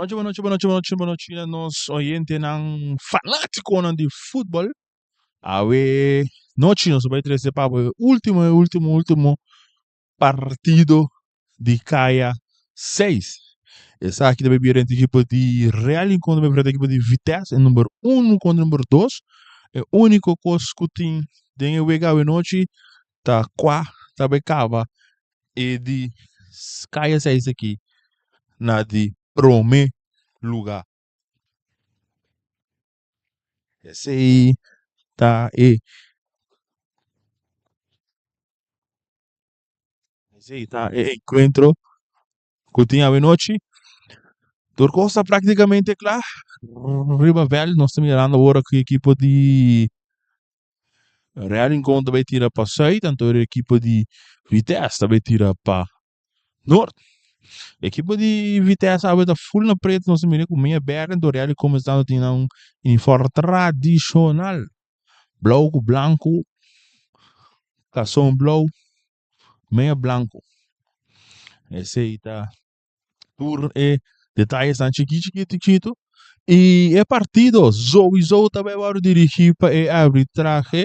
Bonochi, bonochi, bonochi, bonochi, bonochi na nos oyentenan fanátikonan di futbòl. Awe nochi nos ta bai trese pa bo e último, e último, último partido di kaya seis. Esaki ta bai bira entre ekipo di Real Rincon ta bai enfrenta ekipo di Vitesse, e number uno kontra number dos. E úniko kos ku tin den e wega awe nochi ta kua ta bai kaba e di kaya seis aki na di promé lugá. Esei ta e. Esei ta e enkuentro ku tin awenochi. Tur kos ta praktikamente kla riba vèlt. Nos ta mirando awor ku ekipo di Real Rincon ta bai tira pa sùit, anto e ekipo di Vitesse ta bai tira pa nort. Ekipo di Vitesse awe ta ful na pretu, nos ta mira ku meña bèrdè, anto Real Rincon mester tin nan uniform tradishonal. Blou ku blanku, kason blou, meya blanku. Esei ta tur e detayesnan chiki chiki chikitu. I e partido souiso ta bai wòrdu dirigí pa e arbitrahe.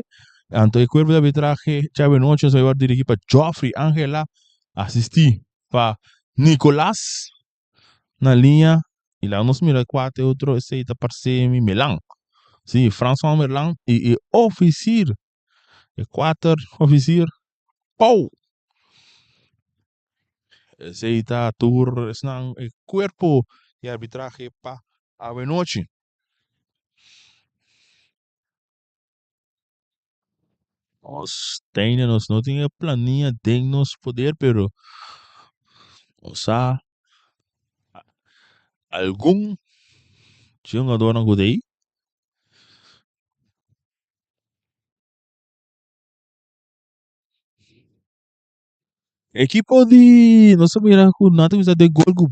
Anto e kuerpo di arbitrahe djawe nochi ta bai wòrdu dirigí pa Geoffrey Angela, asistí pa Nicolas na liña y laga nos mira cua ta e otro esey ta parce mi Melan si Frans Juan Merlan y e oficier e cuater oficier Paul esey ta tur esnan e cuerpo di arbitrahe pa awenochi. Nos teine nos no tin e planilla den nos poder pero nos sa algun hungadornan ku ta ei. Ekipo di nos a mira ku nan ta kuminsá den gol ku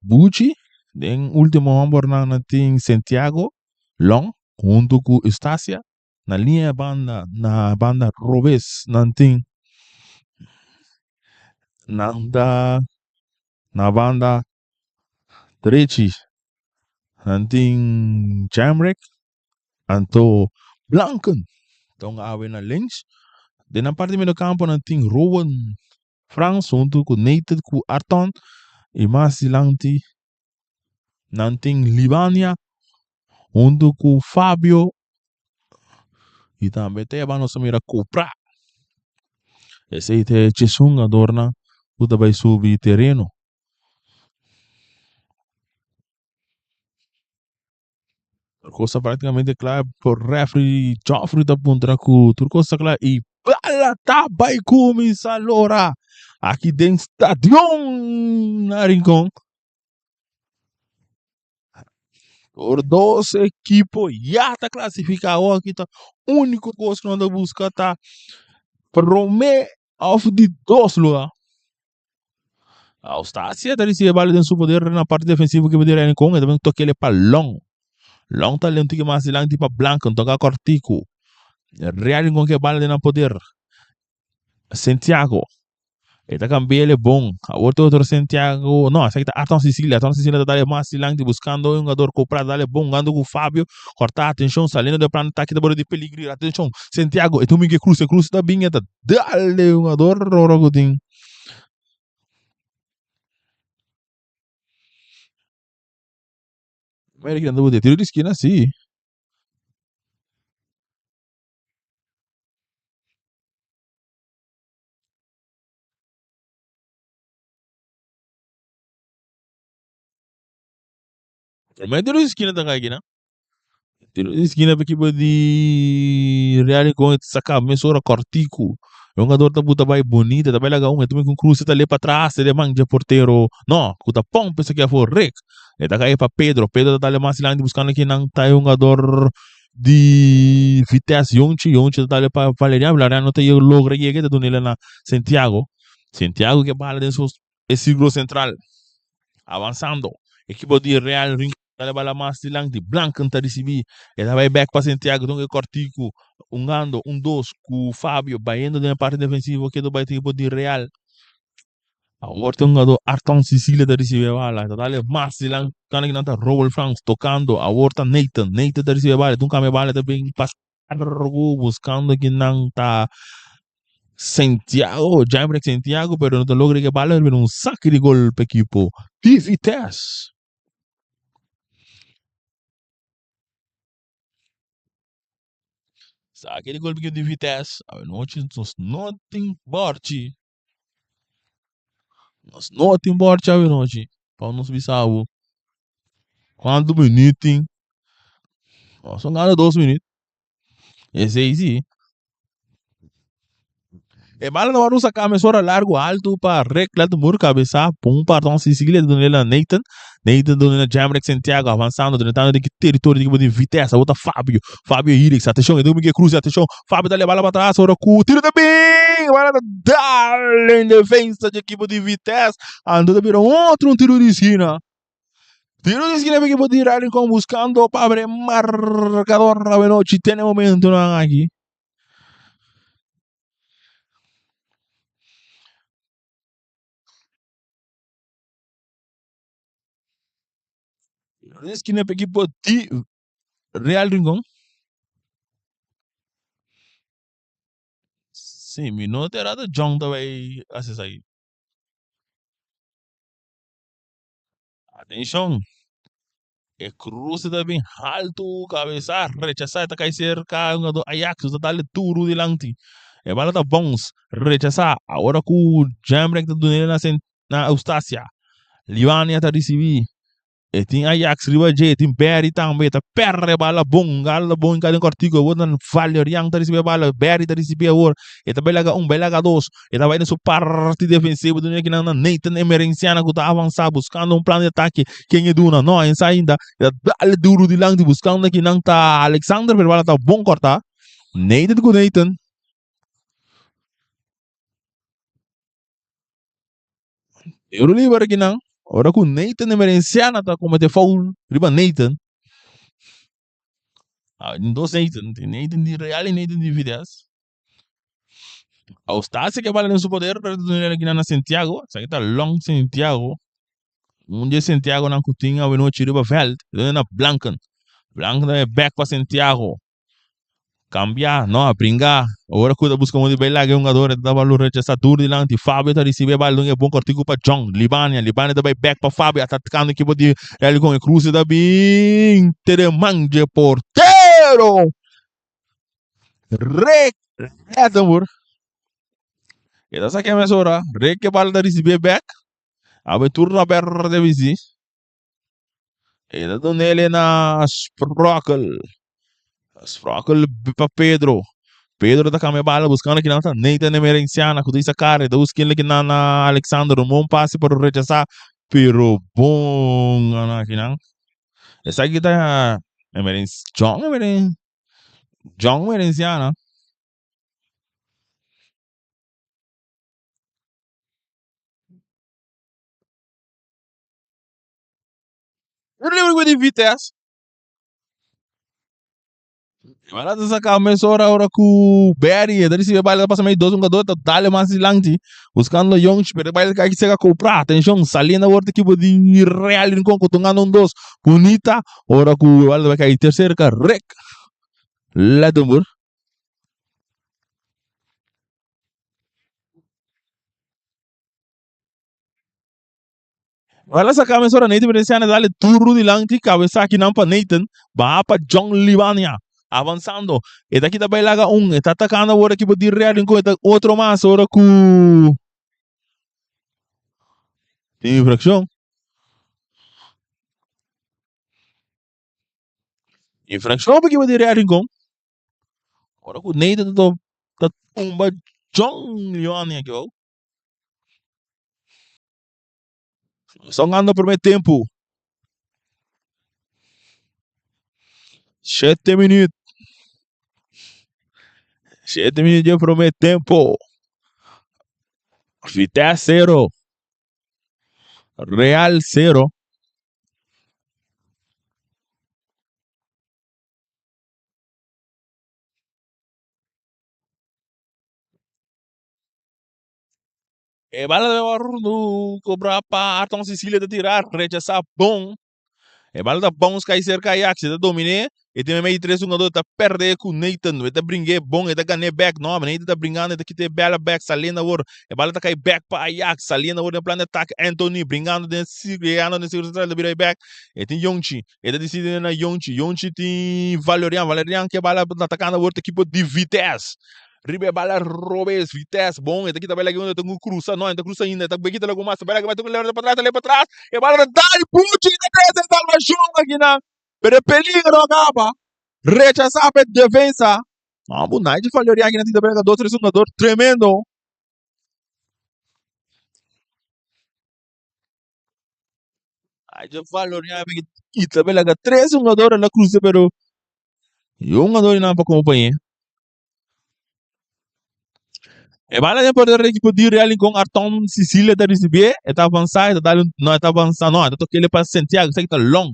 Buchi den ultimo hòmbernan nan tin Santiago Long huntu ku Eustacia na liña banda na banda robes nan tin nan ta na banda drechi nan tin Jamrick Anto Blanken ta un awe na links. Den nan parti medio campo nan tin Rowan Frans hunto cu Nathan cu Arton. Y mas dilanti nan tin Libania hunto cu Fabio. Y tambe te aba nos ta mira Cupra. Esey ta e djes hungadornan cu ta bay subi tereno. Tur kos ta práktikamente kla por refri Joffrey ta puntra ku tur kos ta kla i bala ta bai kuminsá lora aki den stadion na Rincon. Tur dos ekipo ya ta klasifiká awor aki ta úniko kos ku nan ta buska ta promé òf di dos lugá. Austasia ta ricibi e bala den su poder na parti defensivo ekipo di Rincon. E ta bin toca ele pa Long. Long ta lento ki mas dilanti pa Blanco. Toca cortico. Real Rincon ke bala den nan poder. Santiago. E ta cambia ele bon. Awor ta otro Santiago. No, esaki ta Arton Sicilia. Arton Sicilia ta dale mas dilanti buscando un jugador Copra. Dale bon jugando cu Fabio. Corta, atencion, saliendo del plan de ataque ta borde di peligro. Atencion, Santiago. E ta un bin ke cruce. Cruce ta bin e ta dale jugador ora cu tin. Mira ki nan tiro di skina si. Prome tiro di skina ta kai kinan. Tiro di skina pa ekipo di Real Rincon e ta saka mesora kòrtiku. E hungador ta buta bai bonita, ta bai laga un, e ta bin ku un krus, e ta lei pa tras, e ta manja portero. No, ku ta pòmp esaki afó, rek. E ta kai pa Pedro, Pedro ta dale mas dilanti buskando kinan ta e hungador di Vitesse, Yonchi. Yonchi ta dale pa Valeriano, Valeriano no ta logra yega, e ta dun'el na Santiago. Santiago ke bala den su e sirkulo sentral, avansando. Ekipo di Real Rincon. Ta bala mas dilanti, Blanken ta risibí, e ta bai bèk pa Santiago, dun e kòrtiku, hungando un dos ku Fabio, bayendo den e parti defensivo ketu bai ekipo di Real. Awor ta un hungador Arton Cecilia ta ricibi e bala. Ta dale mas dilanti buscando kinan ta Roel Frans tocando. Awor ta Nathan. Nathan ta ricibi e bala. Ta un cambia e bala ta bin pas largo buscando kinan ta Santiago. Jamrek Santiago pero no ta logra e bala. Pero un saque di gol pa equipo di Vitesse. Saque di gol pa equipo di Vitesse. Anochi nos no tin borchi. Nos no tin borchi awenochi pa nos bisa bo cuanto minuut tin. Nos a gana dos minuut. Esey si. E bala ta wòrdu saká mesora largu altu pa Rick Lattenburg kabesá pon un partòn Sicilia ta dun'el na Nathan. Nathan ta dun'el na Jamrek Santiago avansando drentando den ki teritorio di ekipo di Vitesse. Awor ta Fabio. Fabio Hirix atenshon e ta kuminsá krusa atenshon Fabio ta leba bala pa tras ora ku tiro ta bin bala ta dal den defensa di ekipo di Vitesse anto ta bira otro un tiro di skina. Tiro di skina pa ekipo di Rincon buskando pa abri markador awenochi te na e momentonan aki. Tiro di skina pa ekipo di Real Rincon. Si, mi no ta era John ta bai hasi esaki. Atenshon, e kruse ta bin haltu, kabesa rechasá, e ta kai serka un jugador Ajax, ta dal duru dilanti. E bala ta bounce, rechasá. Awor ku Jamrek ta dun'é na na Eustacia. Liwania ta risibí. E tin Ajax riba dje, e tin Barry tambe, e ta perde e bala bon, gala bon hinká den kòrtiku, awor nan Valerian ta risibí e bala, Barry ta risibí awor, e ta bai laga un, bai laga dos, e ta bai den su parti defensivo, dun'e kinan na Nathan Emerenciana ku ta avansá buskando un plan di atake, ken e duna? No a hensá ainda, e ta dal duru dilanti buskando kinan ta Alexander, pero e bala ta bon kòrtá, Nathan ku Nathan. Tiro liber akinan, ora ku Nathan Emerenciana ta komete foul riba Nathan. Ah, tin dos Nathan, tin Nathan di Real i Nathan di Vitesse. Austasia ke bala den su poder, pero ta duna akinan na Santiago. Esaki ta Long Santiago. Un di e Santiagonan ku tin awenochi riba vèlt, ta duna na Blanken. Blanken ta bai bèk pa Santiago. Cambia, no a bringa. Ora cu ta busca un di bay laga e hungador e ta daba lo rechasa duro dilanti. Fabio ta ricibi e bal dun e bon cortico pa John. Libania, Libania ta bay back pa Fabio atacando equipo di Helicon. E cruce ta bin te den man dje portero. Rick Lettenboer. E ta saca mesora. Rick e bal ta ricibi e back. Awe tur na berde bisti. E ta dun'el na Sprockel. Sprockel pa Pedro. Pedro ta cambia bala buscando kinan ta Nathan Emerenciana cu ta isa cara. E ta busca kinan kinan na Alexander. Un bon pase pero rechasa. Pero bon gana kinan. Esaki ta Emerenc John Emeren John Emerenciana. Libre di Vitesse. Bala ta saca mesora ora cu Barry e ta ricibi e bala ta pasa medio dos hungador ta dale mas dilanti buscando Young pero e bala ta cay cerca Copra atencion saliendo awor ta equipo di Real Rincon cu ta gana un dos bunita ora cu e bala ta bay cay ter cerca Rick Lettenburg. Bala saca mesora Nathan Veneziano dale duro dilanti cabeza akinan pa Nathan baha pa John Libania avansando e ta kita bay laga un e ta atacando awor ekipo di Real Rincon e ta otro mas ora cu tin infraccion. Infraccion pa ekipo di Real Rincon ora cu Nathan ta tumba John Libania aki wou. Son anda primer tempo. 7 minuut. 7 minuut de primer tempo. Vitesse 0. Real 0. E bala ta wordu cobra pa Arton Cecilia ta tira rechasa bon. E bala ta bounce kai cerca Ajax e ta domine e tin meimei di tres hungador ta perde cu Nathan e ta bringe bon e ta gane bek no Nathan ta bringando e ta kita e bala bek saliendo awor e bala ta kai bek pa Ajax saliendo awor den plan di atake Anthony bringando den yegando den circulo central ta bira e bek e tin Yonchi e ta dicidi na Yonchi Yonchi tin Valerian Valerian ke bala ta atacando awor ta ekipo di Vitesse Riba e bala robes, Vitesse, bon, e ta kita bela aki, e ta cruza, no, e ta cruza ainda, e ta kita lagu mas, bela aki, ta pa tras, ta pa tras, e bala ta dal Pucci, ta trece salvacion aki nan, pero e peligro a caba, rechasa pa e defensa, no, bu Nigel Valerian aki nan tin ta bela dos, tres hungador tremendo. Nigel Valerian aki kita bela tres hungador la cruza, pero e hungador nan pa compañe. E bala den portero di ekipo di Real Rincon Arton Sicilia ta risibié, e ta avansá, e ta dal un, no e ta avansá no, e ta tok'é pa Santiago, esaki ta Long.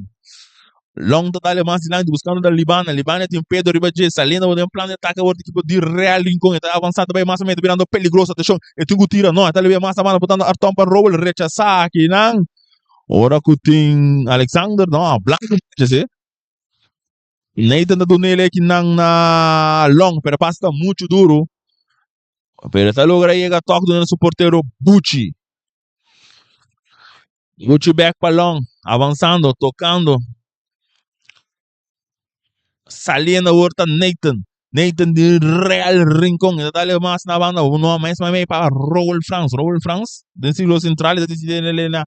Long ta dal e mas dilanti buskando ta Libana, Libana tin Pedro riba dje, saliendo den plan di atake awor di ekipo di Real Rincon, e ta avansá ta bai mas o menos, ta birando peligroso, atenshon, e tin ku tira, no, e ta lebe mas a mano botando Arton pa Rowel, rechasá akinan, ora ku tin Alexander, no, Blanco rechas'é. Nathan ta duna el ekinan na Long, pero pase ta muchu duru. Pero ta logra yega tok duna su portero Buchi. Buchi back pa Long, avansando, tocando. Saliendo awor ta Nathan. Nathan di Real Rincon. E ta dale mas na banda. No, mas mas pa Roel Frans. Roel Frans, den círculo central, e ta decidi na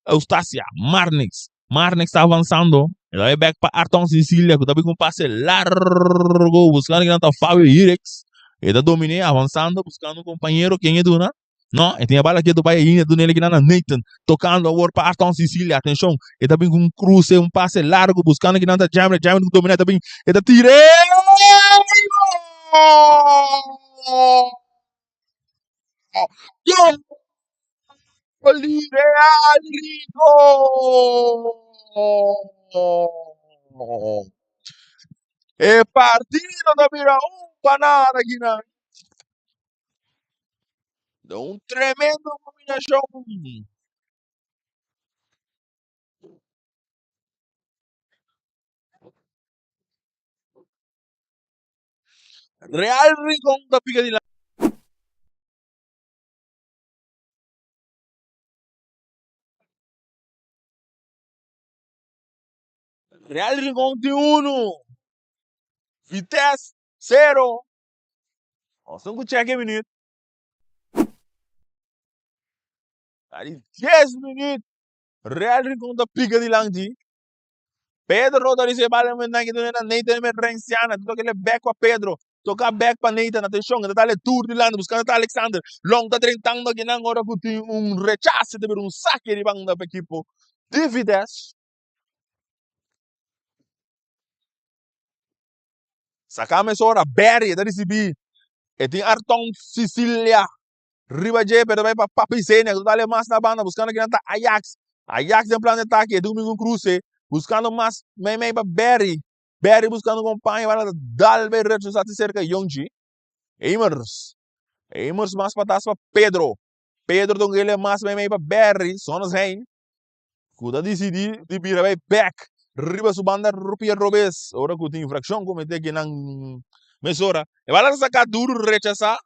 Eustacia. Marnix. Marnix ta avansando. E ta bai bek pa Arton Cecilia ku ta bin ku un pase largo buskando kinan ta Fabio Hirex. E ta dominé avansando buskando un kompañero ken e duna. No, e tin e bala ketu bai ainda e duna el kinan na Nathan. Tokando awor pa Arton Cecilia. Atenshon, e ta bin ku un kruse, un pase largo buskando kinan ta Jamre. Jamre ku dominá e ta bin e ta tir'é. Gol! Gol di Real Rincon! E partido ta bira un pa nada kinan. Un tremendo combinacion. Real Rincon ta pica dilanti. Real Rincon tin unu, Vitesse sero. Nos tin ku chek e minuut. Ta di dies minuut Real Rincon ta pika dilanti. Pedro ta ricibi bala men nan ki duna na Nathan Emergenciana ta toca back pa Pedro toca back pa Nathan atencion ta dale tur dilanti buscando ta Alexander Long ta drentando akinan ora cu tin un rechace ta bira un saque di banda pa equipo di Vitesse saca mesora Barry ta ricibi e tin Arton Cecilia Riba dje pero ta bai pa Papi Zenia ku ta dale mas na banda buskando kinan ta Ajax. Ajax den plan di atake e dumi ku kruse buskando mas mei mei pa Berry. Berry buskando kompaño bala ta dal bai rechasá te serka Yonchi. Emers. Emers mas patas pa Pedro. Pedro ta un gele mas mei mei pa Berry. Sonnesheim ku ta disidí di bira bai bek riba su banda rupia robes ora ku tin infrakshon kometé kinan mesora. E bala ta saka duru rechasá.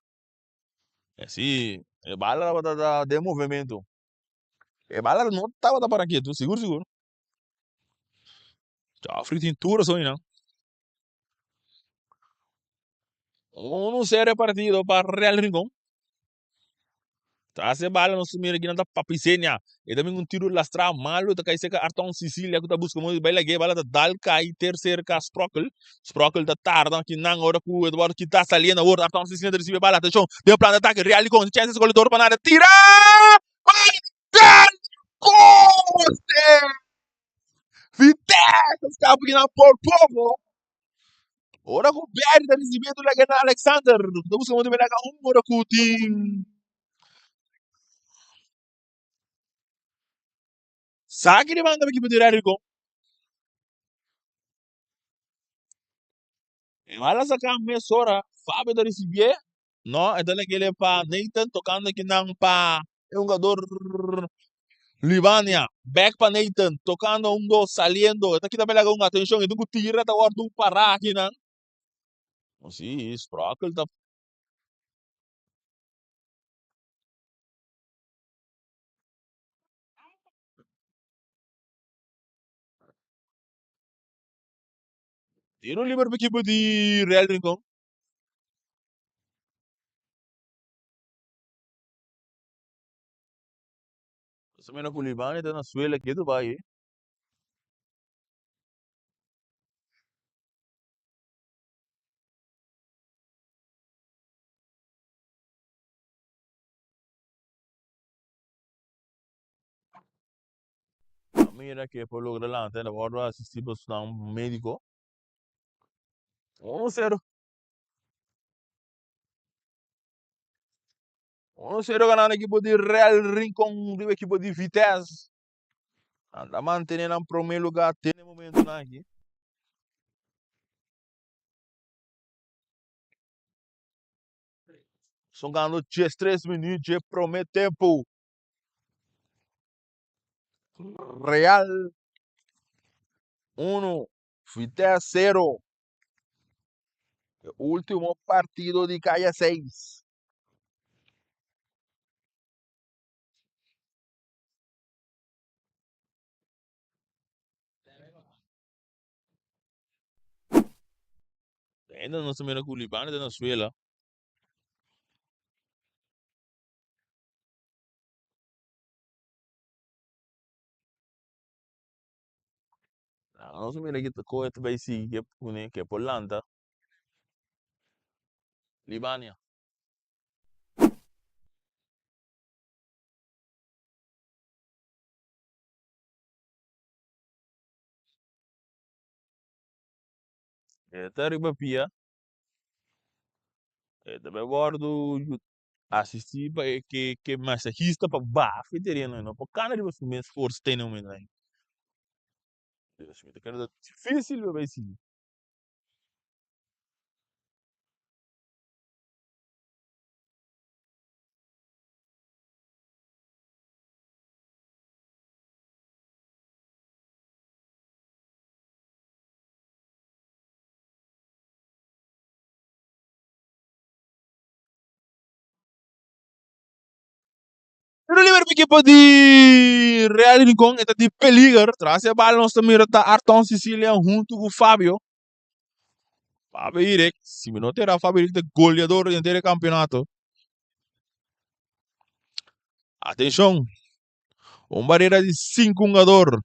Si, e bala tabata ta den movimento. E bala no tabata para ketu, sigur sigur. Joffrey tin tur razon einan. Uno sero e partido pa Real Rincon. Tras e bala nos ta mira kinan ta Papisenia. E ta bin un tiro lastrá malu ta kai serka Arton Sicilia ku ta buska modo di bai lag'é. Bala ta dal kai ter serka Sprokkel. Sprokkel ta tarda kinan ora ku e ta wòrdu kitá saliendo awor. Arton Sicilia ta risibi e bala. Atenshon den plan di atake Real Rincon. Chèns di goleador pa nada. Tira! Bala dal korte! Vitesse ta skapa kinan por poko. Ora ku Berry ta risibi e ta laga na Alexander. Ta buska modo di bai laga un ora ku tin. Saki di banda pa ekipo di Real Rincon. E bala saka mesora. Fabio ta risibié. No, e ta lag'é pa Nathan tokando kinan pa. E hungador Libania. Back pa Nathan. Tocando un dos, saliendo. E ta kita pelaga un atencion. E tin cu tira ta wordo para akinan. Si, Sprockel ta. Tiro liber pa ekipo di Real Rincon. Mas o menos ku Libani ta na suela ketu bai. A mira ke por logra lanta el a wòrdu asistí pa su nan médiko. Uno sero. Uno sero ganando ekipo di Real Rincon riba ekipo di Vitesse. Nan ta mantené nan promé lugá te na e momentunan aki. Songando 13 minuut dje promé tempu. Real 1, Vitesse 0. E último partido di Kaya 6. Ainda nos ta mira ku Libano ta na suela. Nos a mira ki ta koe ta bai sigui ke pone ke por lanta Libania. E ta riba pia, e ta bai wòrdu Asistí pa e ke ke masahista pa baha e tereno e no por kana riba su mes forsa te na e momento ei. Dios mi ta kere ta difícil pa bai sigui. Tiro liber pa ekipo di Real Rincon e ta di peliger. Tras e bal nos ta mira ta Arton Cecilia huntu ku Fabio. Fabio Irek, si mi no ta era Fabio Irek ta goleador den e campeonato. Atenshon, un barera di sinku hungador.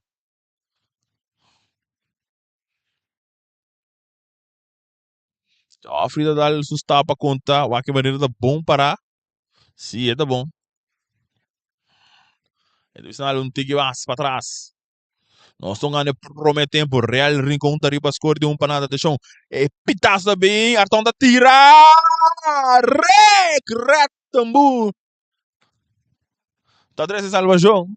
Geoffrey ta dal su stap pa konta wak e manera ta bon pará. Sí, e ta bon. E ta bisa dal un tiki mas patras. Nos ta gana e prome tempo. Real Rincon ta riba score di un pa nada. Atenshon. E pitazo ta bin. Arton ta tira. Rek! Rettenboer. Ta trese salvashon.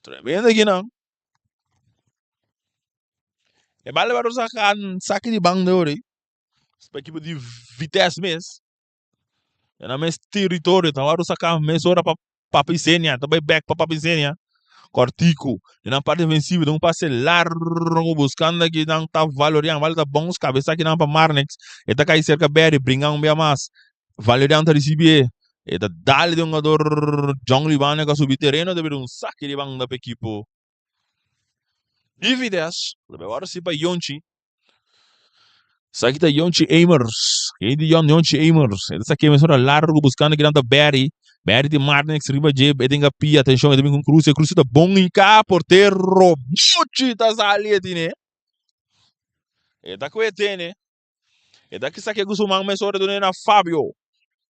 Tremendo aki nan. E bal a saka saki di banda ori. Pa ekipo di Vitesse mes. E na mes territorio. Ta wòrdu saka mes ora pa Papi Senia. Ta bai bek pa Papi Senia. Kòrtiku. E nan parti defensivo. Den un pase largu buskando aki nan ta Valorian. Bal ta bons kabesa aki nan pa Marnix. E ta kai serka Berry. Bringa un bia mas. Valerian ta risibié. E ta dal di un hungador John Libano ku a subi tereno ta bira un saki di banda pa ekipo di Vitesse. Ta bai wòrdu si pa Yonchi. Esaki ta Yonchi Amers. Kei di Yon Yonchi Amers. E ta saké mesora largu buskando kinan ta Barry. Barry tin Marnix riba dje. E tin kapia. Atenshon e ta bin ku un kruse. E kruse ta bon hinká. Portero Buchi ta sali e tine. E ta kue tene. E ta kisa ke ku su man mesora dun'é na Fabio.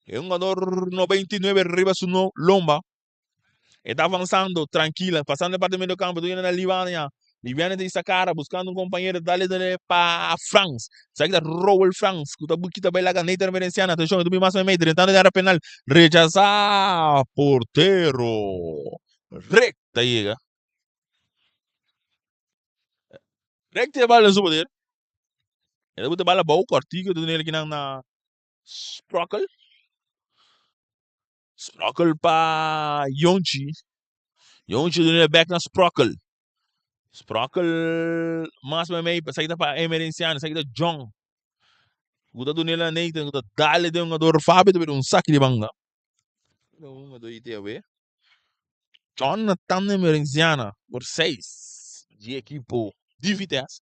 E hungador 99 riba su no lomba. E ta avanzando trankila, pasando e parti medio campo, dun'é na Libania. Libania ta isa cara buscando un compañero, dale dun'é pa Frans. Esaki ta Rowel Frans ku ta kita bai laga Nathan Venenciano. Atenshon, e ta bin mas meimei, drentando den area penal. Rechasá portero. Recta yega. Recta e bal den su poder. E ta buta bala abou, kòrtiku e ta dun'el kinan na Sprockel. Sprokkel pa Yonchi. Yonchi duna bek na Sprokkel. Sprokkel mas mei mei esaki ta pa Emerenciano, esaki ta John. Ku ta dun'el na Nathan ku ta dale den hungador Fabio ta bira un saki di banda. Un hungador i te Jonathan Emerenciana por 6 di ekipo di Vitesse.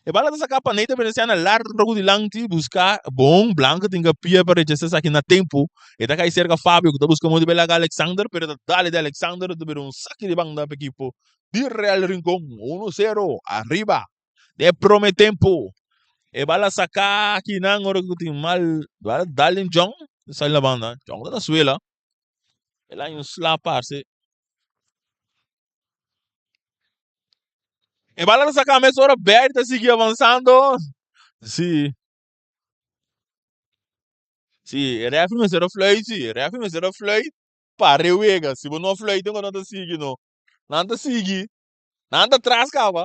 E bala ta saká pa Nathan Emerenciana largo dilanti buska bon Blanco tin pia pa rechasá esaki na tempo. E ta kai serka Fabio ku ta buska modo di laga Alexander pero ta dale di Alexander ta bira un saki di banda pa ekipo di Real Rincon. 1-0 ariba den prome tempo. E bala saká akinan ora ku tin mal bala dal den John sali na banda. John ta na suela. El a un sla parse. E bala ta saká mesora Berry ta sigui avansando. Si. Si, e referee mester a fluit si. E referee mester a fluit para e wega. Si bo no fluit nan ta sigui no. Nan ta sigui. Nan ta tras kaba.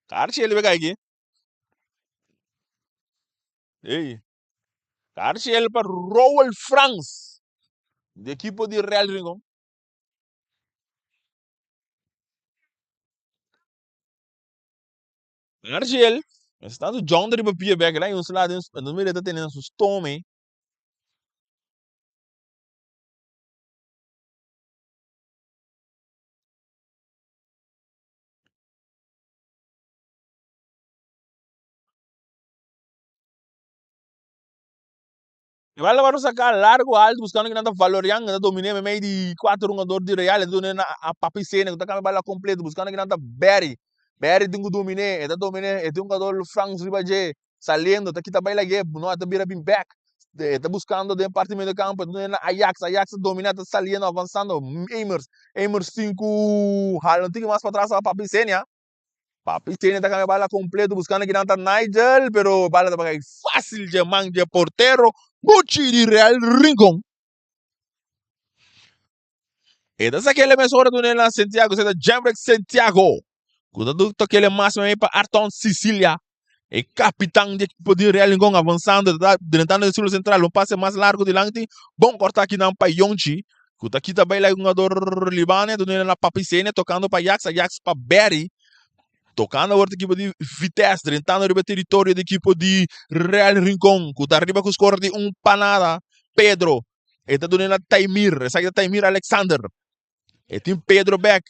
Karchi el kai aki. Ey. Karchi el pa Roel Frans. Di ekipo di Real Rincon. Karchi el. Tanto John ta riba pia bek. El a un sla den. No mira ta tene na su stome. E bala wòrdu saká largu altu buskando kinan ta Valorian ta dominé meimei di kuater hungador di Real e ta dominé na a Papi Sene ku ta kambia bala kompleto buskando kinan ta Barry Barry tin ku dominé e ta dominé e tin hungador Frans riba dje saliendo ta kita bai lag'é no e ta bira bin bèk e ta buskando den parti medio kampo e ta dominé na Ajax Ajax ta dominá ta saliendo avansando Emers Emers tin ku hala un tiki mas patras pa Papi Senia. Papi Chene ta cambia bala completo buscando kinan ta Nigel, pero bala ta cai fácil dje man dje portero Gucci di Real Rincon. E ta sakele mesora dun'e na Santiago, se ta Jemrex Santiago. Ku ta du tokele mas mei pa Arton Sicilia. E kapitan di ekipo di Real Rincon avanzando, ta drentando den círculo central, un pase mas largo dilanti, bon corta kinan pa Yonchi, ku ta kita bai like hungador Libane, dun'e na Papi Sene, tocando pa Ajax, Ajax pa Barry, tocando awor ekipo di Vitesse, drentando riba teritorio di ekipo di Real Rincon, ku ta riba ku score di un pa nada, Pedro, e ta dun'e na Taimir, esaki ta Taimir Alexander, E tin Pedro bek.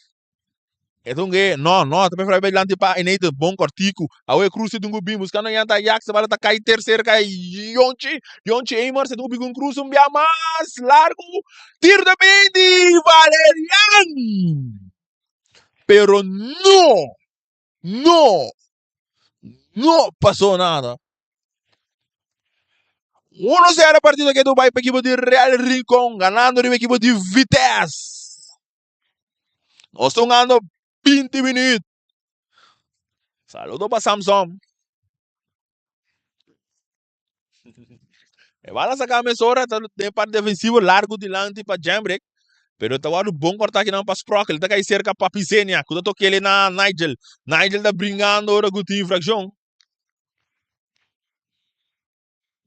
E ta un no, no, ta prefera bay dilanti pa Eneita, bon kortiku. Awe Cruz e dungu bin buskando yanta Ajax, bala ta kai tercer kai Yonchi, Yonchi Emers e dungu bin ku Cruz un bia mas largu. Tiro ta bin di Valerian. Pero no, no, no pasó nada. 1-0 partido que Dubai pa equipo di Real Rincon, ganando riba equipo di Vitesse. Nos ta jugando 20 minuut. Saludo pa Samson. E bala saca mesora, ta den parte defensivo largo dilanti pa Jambrik. Pero ta wòrdu bon kòrtá kinan pa Sprockel. Ta kai serka pa Pisenia, ku ta tok'el na Nigel. Nigel ta bringando ora ku tin infrakshon.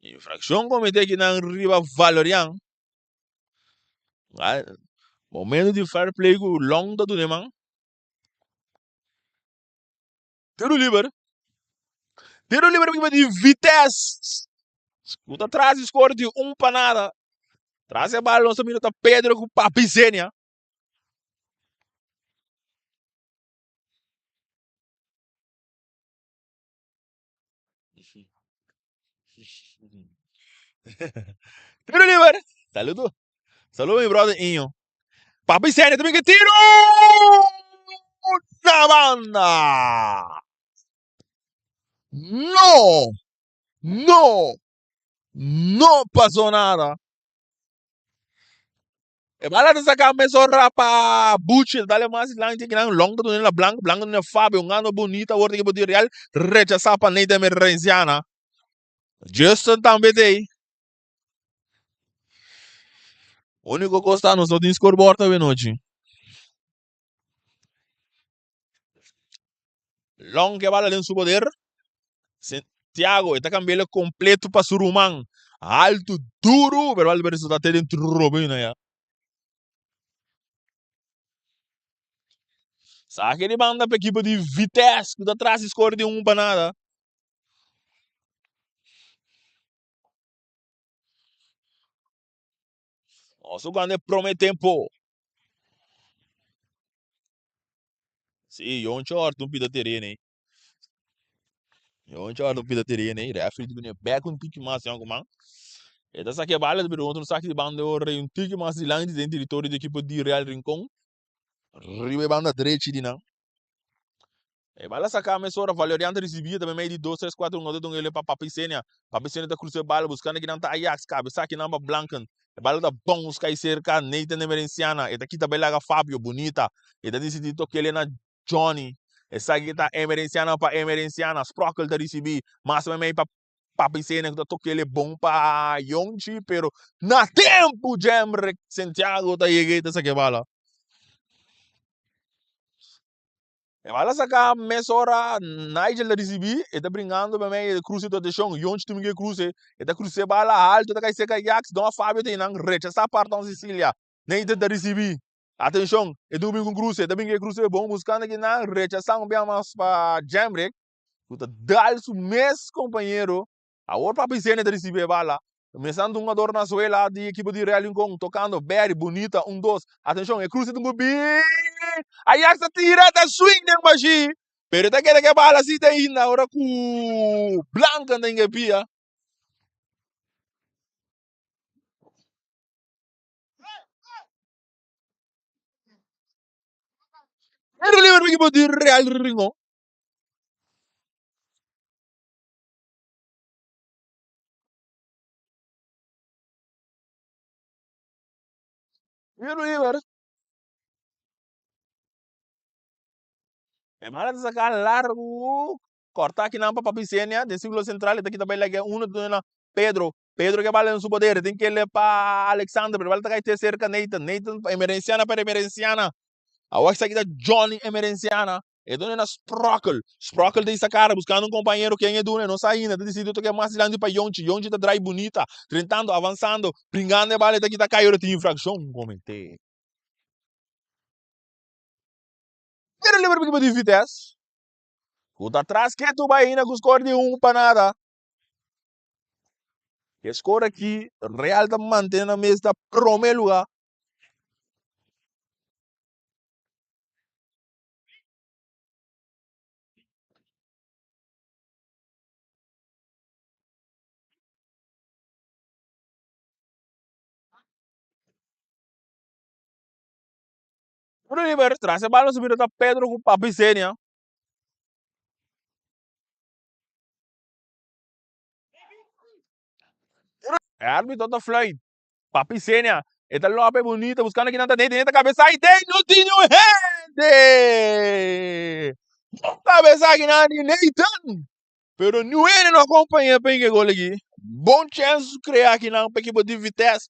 Infrakshon komete kinan riba Valorian. Momento di fair play ku Long ta duna e man. Tiro liber. Tiro liber pa di Vitesse. Ku ta tras di score di un pa nada. Tras e bal nos ta mira ta Pedro ku Papi Zenia. Tiro liber. Saludo. Saludo mi brother Inho. Papi Zenia también que tiro. Na banda. No. No. No pasó nada. E bala ta saca mesora pa Buchi, dale mas dilanti kinan Long ta duna na Blanco, Blanco duna Fabio, un gano bonita awor equipo di Real rechasa pa Nathan Emerenciana. Justin tambe tei. Único cos ta nos no tin scoreboard awe nochi. Long ke bala den su poder. Santiago e ta cambi'el completo pa su ruman. Alto, duro, pero bal resulta te den trobina ya. Sake di banda pa ekipo di Vitesse ku ta tras di score di un pa nada. Nos jugando e prome tempo. Sí, Yoncho Orto un pida tereno aí. Yoncho Orto un pida tereno aí. Referee di bine back un tiki mas yon kuman. E ta sake bala, pero otro saki di banda ora un tiki mas dilanti den territorio di equipo di Real Rincon. Riba e banda drechi di nan. E bala saca mesora, Valerian ta ricibi, ta meimei di dos, tres, cuatro hungador ta un pa Papi Senia. Papi Senia ta cruza e bala buscando kinan ta Ajax, cabeza kinan pa Blanken. E bala ta bounce cay cerca Nathan Emerenciana, e ta kita bay laga Fabio, bunita. E ta dicidi tokele na Johnny. Esaki ta Emerenciana pa Emerenciana, Sprockel ta ricibi, mas meimei pa Papi Senia cu ta tokele bon pa Yonchi, pero na tempo Jemrick Santiago ta yega y ta saca e bala. E bala saca mesora Nigel ta ricibi, e ta bringando pa medio e cruce ta atencion, Yonchi tin ke cruce, e ta cruce e bala alto ta cay cerca Jax, don Fabio ta einan rechasa Parton Cecilia, Nathan ta ricibi, atencion, e tin ku bin cu cruce, e ta bin ke cruce bon buscando kinan, rechasa un bia mas pa Jemrick, cu ta dal su mes compañero. Awor Papi Zene ta ricibi e bala. Mesando un hungador na suela di ekipo di Real Rincon tocando Barry bunita un dos atencion e cruce ta un bin Ajax ta tira ta swing den bashi pero e ta keda ke bala si ta ainda ora cu Blanken ta inga pia. Tiro liber pa ekipo di Real Rincon. River. E mala ta saca largo. Corta aki nan pa Papi Senia den círculo central. E ta kita bay laga uno ta na Pedro. Pedro ke bala den su poder. E tin kele pa Alexander. Pero bala ta cay te cerca Nathan. Nathan pa Emerenciana pa Emerenciana. Awor esaki ta Johnny Emerenciana. E duna na Sprockel. Sprockel ta isa cara buscando un compañero. Ken e duna? E no sa ainda. Ta dicidi toca mas dilanti pa Yonchi. Yonchi ta draai bunita. Drentando, avansando, bringando e bala. E ta kita cay ora tin infraccion comete. Tiro liber pa ekipo di Vitesse. Cu ta tras ketu bay ainda cu score di un pa nada. E score aki Real ta mantene na mes ta prome lugar. River tras e bala subida ta Pedro ku Papi Senia. E arbitro ta fluit. Papi Senia, e ta lope bunita buscando kinan ta den, den ta cabeza y den no tin un hende! Bon cabeza kinan di Nathan! Pero niun hende no acompaña pa hinca e gol aki. Bon chance crea kinan pa equipo di Vitesse.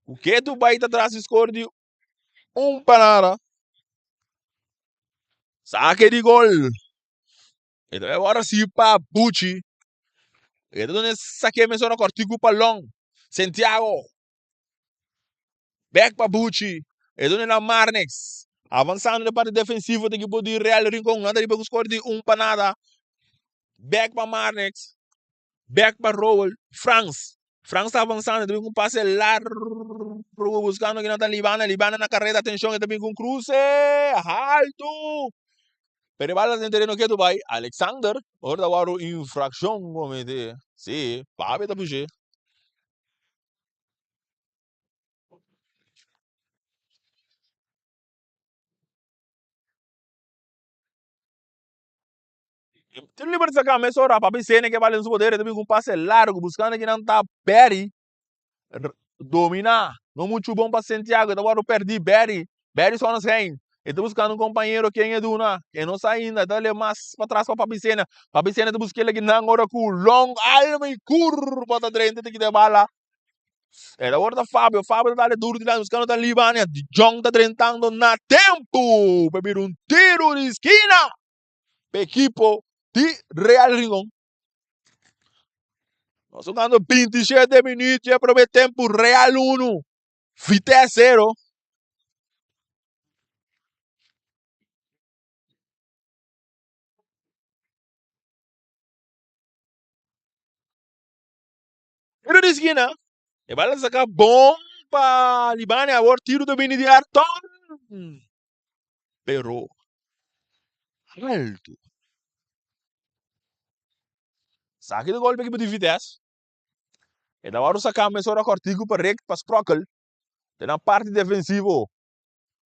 Cu ketu bay ta tras di score di un pa nada. Saque di gol. E ta ora si pa Buchi. E ta done saque mesora cortico pa Long. Santiago. Back pa Buchi. E done na Marnix. Avanzando de parte defensivo de equipo di Real Rincon. Nan ta riba cu score di un pa nada. Back pa Marnix. Back pa Rowell. Frans. Frans ta avanzando. E ta bin cu un pase largo buscando kinan ta Libana. Libana na carrera. Atencion. E ta bin cu un cruce. Alto. Pero e bala den tereno ketu bai Alexander ora ta wòrdu infrakshon kometé. Sí, Fabio ta push'é. Tin liber saka mesora papi Sene ke bala den su poder e ta bin ku un pase largu buskando kinan ta Barry. Dominá no muchu bon pa Santiago, e ta wòrdu pèrdí. Barry, Barry Sonnenschein, e ta buskando un kompañero ken e duna, e no sa ainda, e ta leba mas patras pa Papi Sena. Papi Sena ta buska el akinan ora ku Long alma i kurpa ta drenta ta kita e bala. E ta wòrdu ta Fabio, Fabio ta dal e duru dilanti buskando ta Libania, De Jong ta drentando na tempu pa bira un tiru di skina pa ekipo di Real Rincon. Nos jugando 27 minuut dje prome tempo Real 1, Vitesse 0. Tiro di skina. E bala saka bon pa Libania. Awor tiro ta bini di Arton. Pero alto. Saki de golpe ekipo di Vitesse. E ta wòrdu saká mesora kòrtiku pa Rick pa Sprokkel. Den nan parti defensivo.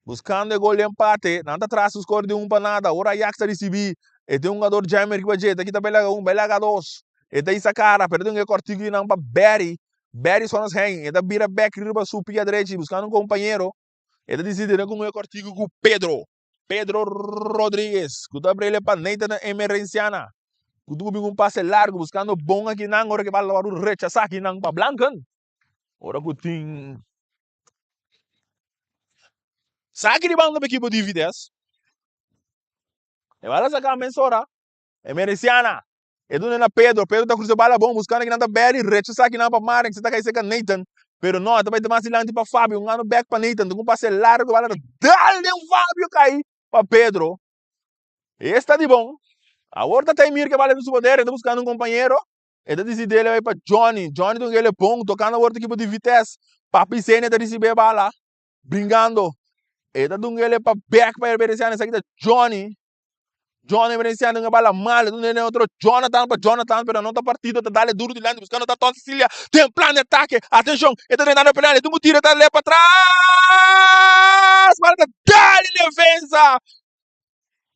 Buskando e gol di empate. Nan ta tras su skor di un pa nada. Ora Ajax ta risibí. E tin un hugador Jammer riba dje. Ta kita bai laga un, bai laga dos. E ta hisa kara, pero tin e kòrtiku di nan pa Barry. Barry Sonnenshein. E ta bira bèk riba su pia drechi buskando un kompañero. E ta disidí den ku e kòrtiku ku Pedro. Pedro Rodriguez ku ta abrele pa Nathan Emerenciana ku tuvo bin un pase largu buskando bon akinan ora ku e bala ta wòrdu rechasá akinan pa Blanken. Ora ku tin saki di banda pa ekipo di Vitesse. E bala saka mesora. Emerenciana E duna na Pedro, Pedro ta cruza bala bon buscando kinan ta Barry, rechasa kinan pa Marek, se ta cay cerca Nathan, pero no, ta bay ta mas dilanti pa Fabio, un gano back pa Nathan, ta cu un pase largo, bala ta dal den Fabio cay pa Pedro, esta di bon, awor ta Taimir ke bala den su poder, e ta buscando un compañero, e ta dicidi el bay pa Johnny, Johnny ta un gele bon, tocando awor ta equipo di Vitesse, Papi Senia ta ricibi e bala, bringando, e ta dun gele pa back pa Emerenciano, esaki ta Johnny. John Emerenciano un bala malo, un den otro Jonathan pa Jonathan, pero no ta partido, ta dale duro dilanti buscando ta Ton Cecilia, ten plan de ataque, atencion, e ta drentando penal, e tin un tiro, ta le pa tras, bala ta dale defensa,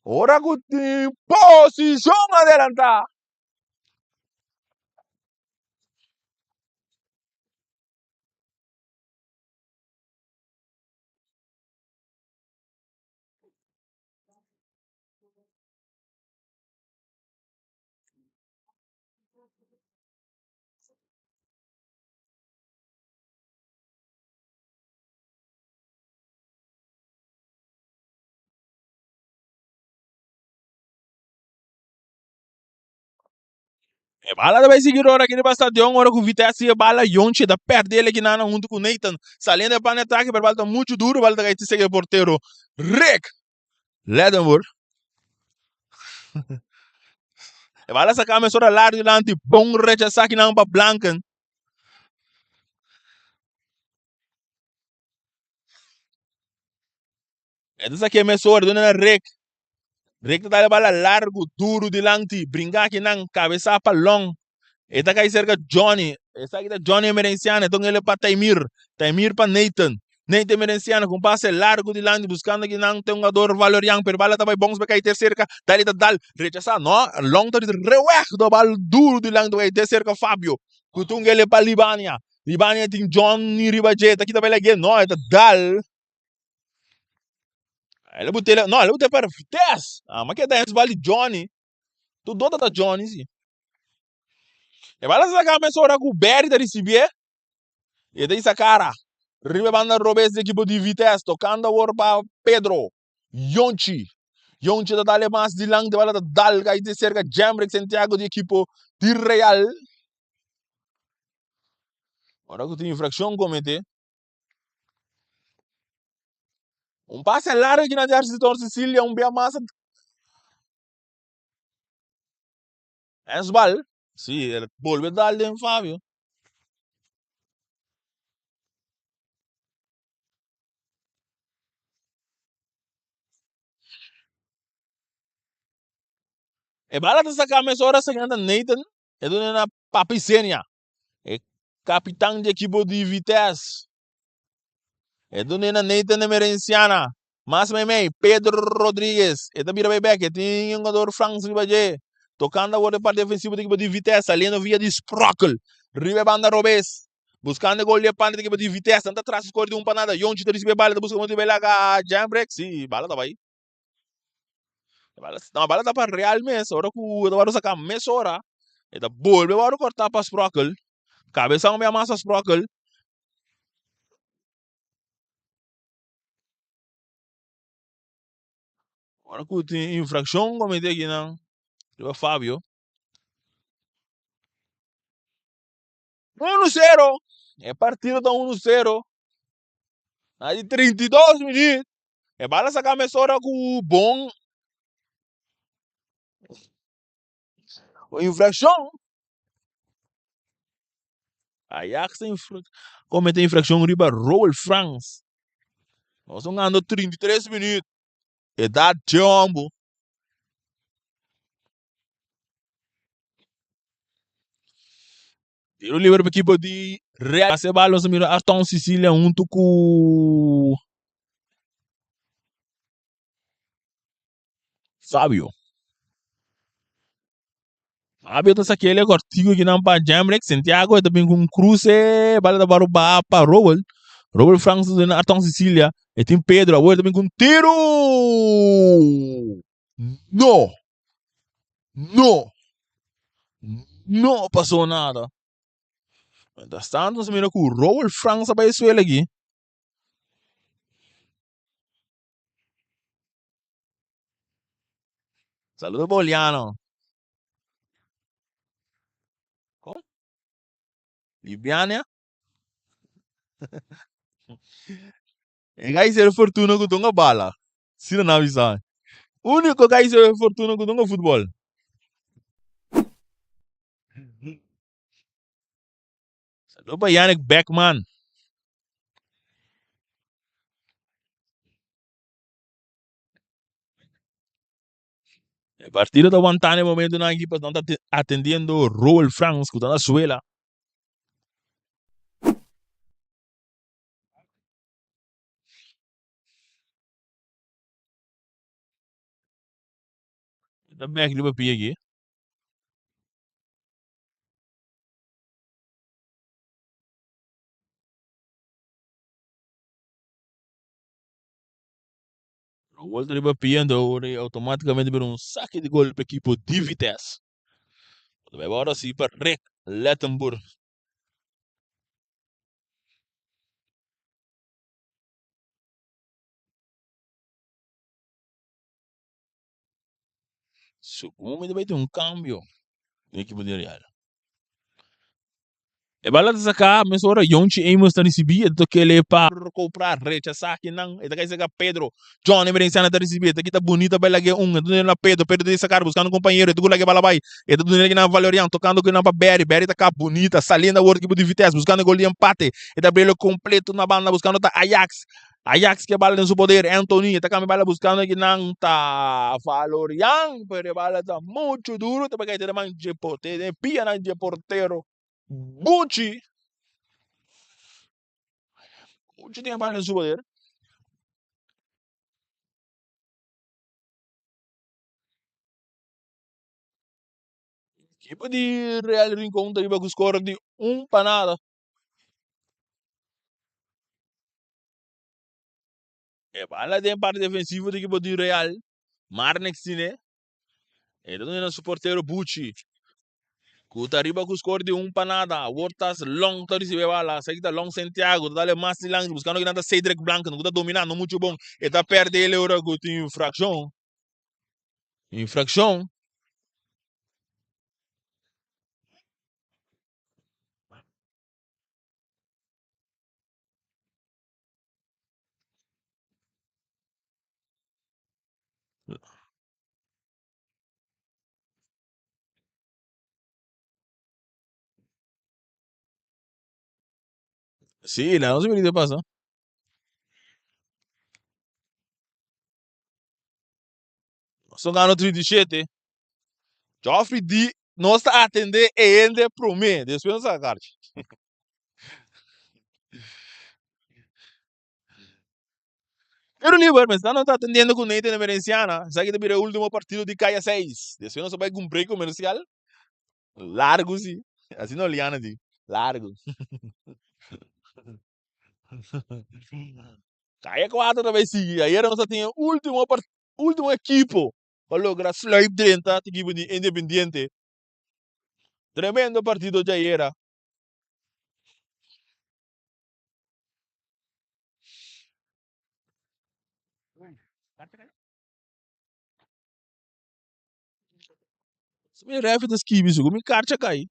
ora cu tin posicion adelanta. E bala ta bai sigui ora aki riba stadion ora ku Vitesse e bala Yontje ta perde el aki nana huntu ku Nathan saliendo e plan di atake pero bala ta muchu duru bala ta kai te sega e portero Rick Ledenburg. E bala saka mesora largu dilanti bon rechasa aki nan pa Blanken. E ta saki mesora duna na Rick. Rick ta dal bala largu duru dilanti bringa aki nan kabesa pa Long. E ta kai serka Johnny. Esaki ta Johnny Emerenciano. E ta un ele pa Taimir. Taimir pa Nathan. Nathan Emerenciano ku un pase largu dilanti buskando ki nan ta un jugador Valerian pero bala ta bai bons pa kai te serka. Dali ta dal. Rechasá. No. Long ta reweg do bal duru dilanti pa kai te serka Fabio. Ku ta un ele pa Libania. Libania tin Johnny riba dje. Ta kita bai lag'é. No. E ta dal. El a bot'é. No. El a bot'é pa Vitesse. Ah, ma keda ens bal di Johnny. Tur dota ta Johnny si. E bala saka mesora ku Barry ta risibié. E ta isa kara. Riba e banda robes di ekipo di Vitesse. Tokando awor pa Pedro. Yonchi. Yonchi ta dal e mas dilanti. Bala ta dal kai te serka Jemrick Santiago di ekipo di Real. Ora ku tin infrakshon komete. Un pase largo ki na jersey di Tor Cecilia. Un bia mas. Hensbal, si, el bolbe dal den Fabio. E bala ta saca mesora siguiente Nathan, e duna na Papi Senia, e capitan di equipo di Vitesse. E dun'é na Nathan Emerenciana. Mas meimei, Pedro Rodriguez. E ta bira bai bek. E tin un jugador Frans riba dje. Tocando awor e parti ofensivo di ekipo di Vitesse. Saliendo via di Sprokkel. Riba e banda robes. Buscando e gol di e parti di ekipo di Vitesse. Nan ta tras e score di un pa nada. Yonchi ta ricibi e bala. Ta busca motibu bai laga Jambrecht. Si, bala ta bai. Bala, no, bala ta pa Real mes. Ora cu e ta worde saca mesora. E ta bolbe worde corta pa Sprokkel. Cabeza un bia mas pa Sprokkel. Ora ku tin infrakshon komete akinan riba Fabio. 1-0. E partido ta 1-0. Na di 32 minuut. E bala saka mesora ku bon infrakshon. Ajax ta komete infrakshon riba Roel Frans. Nos ta hungando 33 minuut. Edat dje hombo. Tiro libre pa ekipo di Real. Pase bal nos a mira Aston Sicilia hunto ku Fabio. Fabio ta saquele cortico aki nan pa Jamrick. Santiago e ta bin ku un cruce. Bala ta baru baha pa Robel. Robel Franks ta duna Aston Sicilia. E tin Pedro. Awor e ta bin ku un tiro. No! No! No pasó nada. Mientras tanto nos mira ku Roel Frans a bai suela aki. Saludo Boliano. Kon? Libiania? E gai ser fortuna ku tonga bala. Sina nan bisa. Úniko gai ser fortuna ku tonga futbol. Saludo pa Yannick Beckman. E partido ta wantá na e momentonan aki pasobra nan ta atendiendo Roel Frans ku ta na suela. Ta bek riba pia aki. Volta riba pia anto ora automaticamente bira un saki di gol pa ekipo di Vitesse. Ta bai ora si pa Rick Lettenburg. Supongo mi ta bai tin un cambio den ekipo di Real. E bala ta saca mesora Yonchi Amos ta ricibi e ta tokele pa copra rechasa kinan e ta kai saca Pedro John Emerenciana ta ricibi e ta kita bunita bai lage un e ta duna na Pedro Pedro ta sacar buscando un compañero e ta lage bala bai e ta duna kinan Valerian tocando kinan pa Barry Barry ta ka bunita saliendo awor ekipo di Vitesse buscando e gol di empate e ta abrielo completo na banda buscando ta Ajax Ajax ke bala den su poder Anthony e ta cambia bala buscando kinan ta Valerian pero e bala ta mucho duro ta bai kai den man dje portero den pianan dje portero. Buchi. Buchi tin bala den su poder. Ekipo di Real Rincon ta riba ku skor di un pa nada. E bala den parti defensivo di ekipo di Real. Marnix tine. E ta duna su portero Buchi. Ku ta riba ku skor di un pa nada. Awor ta Long ta risibi e bala. Esaki ta Long Santiago. Ta dale mas dilanti buskando kinan ta Cedric Blanco. Ku ta domina no muchu bon. E ta perde el ora ku tin infrakshon. Infrakshon. Sí, la no sé qué pasa. Nos gano 37. Joffrey di nos ta atende e hende promé, despues nos saca karchi. Pero liber, mester nan ta atendiendo cu Nathan Emerenciana. Esaki ta bira e ultimo partido di Kaya 6. Despues nos a bai cu un break comercial. Largo si. Asina Oliana di. Largo. Kaya 4 ta bai sigui. Ayer nos a tin e ultimo part ultimo ekipo pa logra sluip drenta te ekipo di Independiente. Tremendo partido djayera. Mi refi ta skibi su ku mi karcha kai.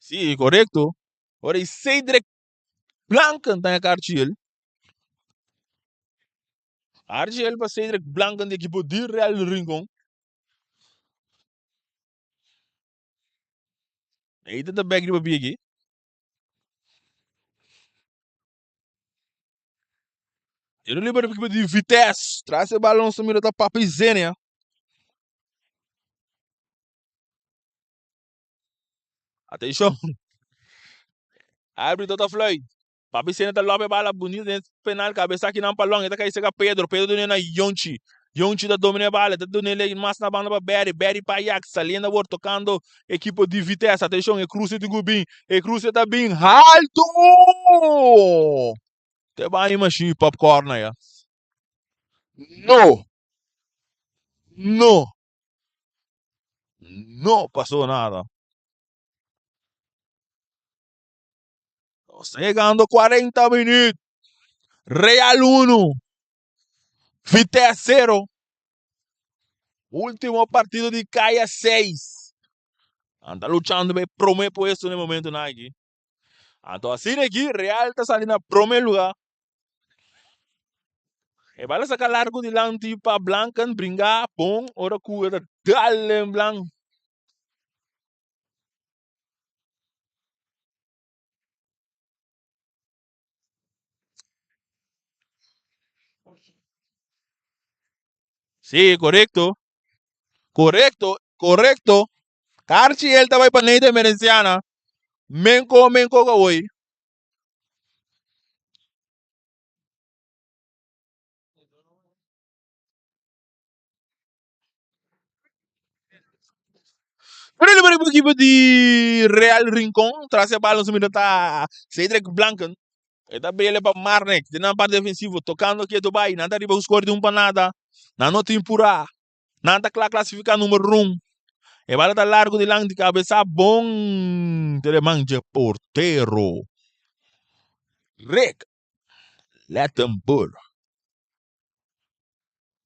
Sí, korekto. Ora i Cedric Blanken ta e karchi el. Karchi el pa Cedric Blanken di ekipo di Real Rincon. Nathan ta bek riba pie aki. Tiro liber ekipo di Vitesse. Tras e balon sa mira ta Papi Zenia. Atenshon. Arbitro ta fluit. Papi Sena ta lobe bala bunita den penal kabesa kinan pa long e ta kai seka Pedro. Pedro dune na Yonchi. Yonchi ta domina e bala. E ta dune le mas na banda pa Berry. Berry pa Ajax. Saliendo awor tokando ekipo di Vitesse. Atenshon e kruse tin ku bin. E kruse ta bin haltu! Te bai mashin popcorn aya. No! No! No pasó nada. Nos ta yegando 40 minuut. Real 1, Vitesse 0. Último partido di Kaya 6. Nan ta luchando pa e prome puesto na e momentonan aki. Anto asina aki Real ta sali na prome lugar. E bala saka largo dilanti pa Blanken bringa bon ora ku e ta dal en blan. Sí, korekto. Korekto, korekto. Karchi el ta bai pa Nathan Merenciana. Menko, menko ka woi. Pero el equipo di Real Rincón tras e bala nos ta Cedric Blanken. E ta bele pa Marnek den nan parte defensivo tocando keto bai. Nan ta riba ku score di un pa nada. Nan no tin pura. Nan ta kla klasifiká numero un. E bala ta largo dilanti kabesa bon te man dje portero Rick Lettenburg.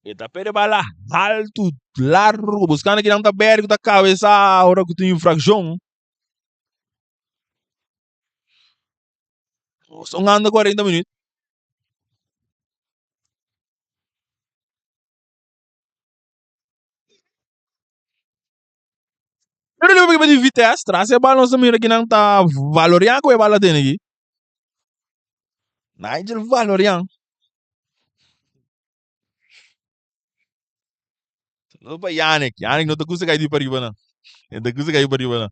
E ta perde bala haltu, largo, buscando kinan ta berde ku ta kabesa ora ku tin infraccion. Nos ta hungando 40 minuut. Pero lo que di Vitesse, tras e bala nos ta mira kinan ta Valorian ku e bala tene aki. Nigel Valorian. Saludo pa Yannick. Yannick no ta gusta kai di pariba nan. No ta gusta kai pariba nan.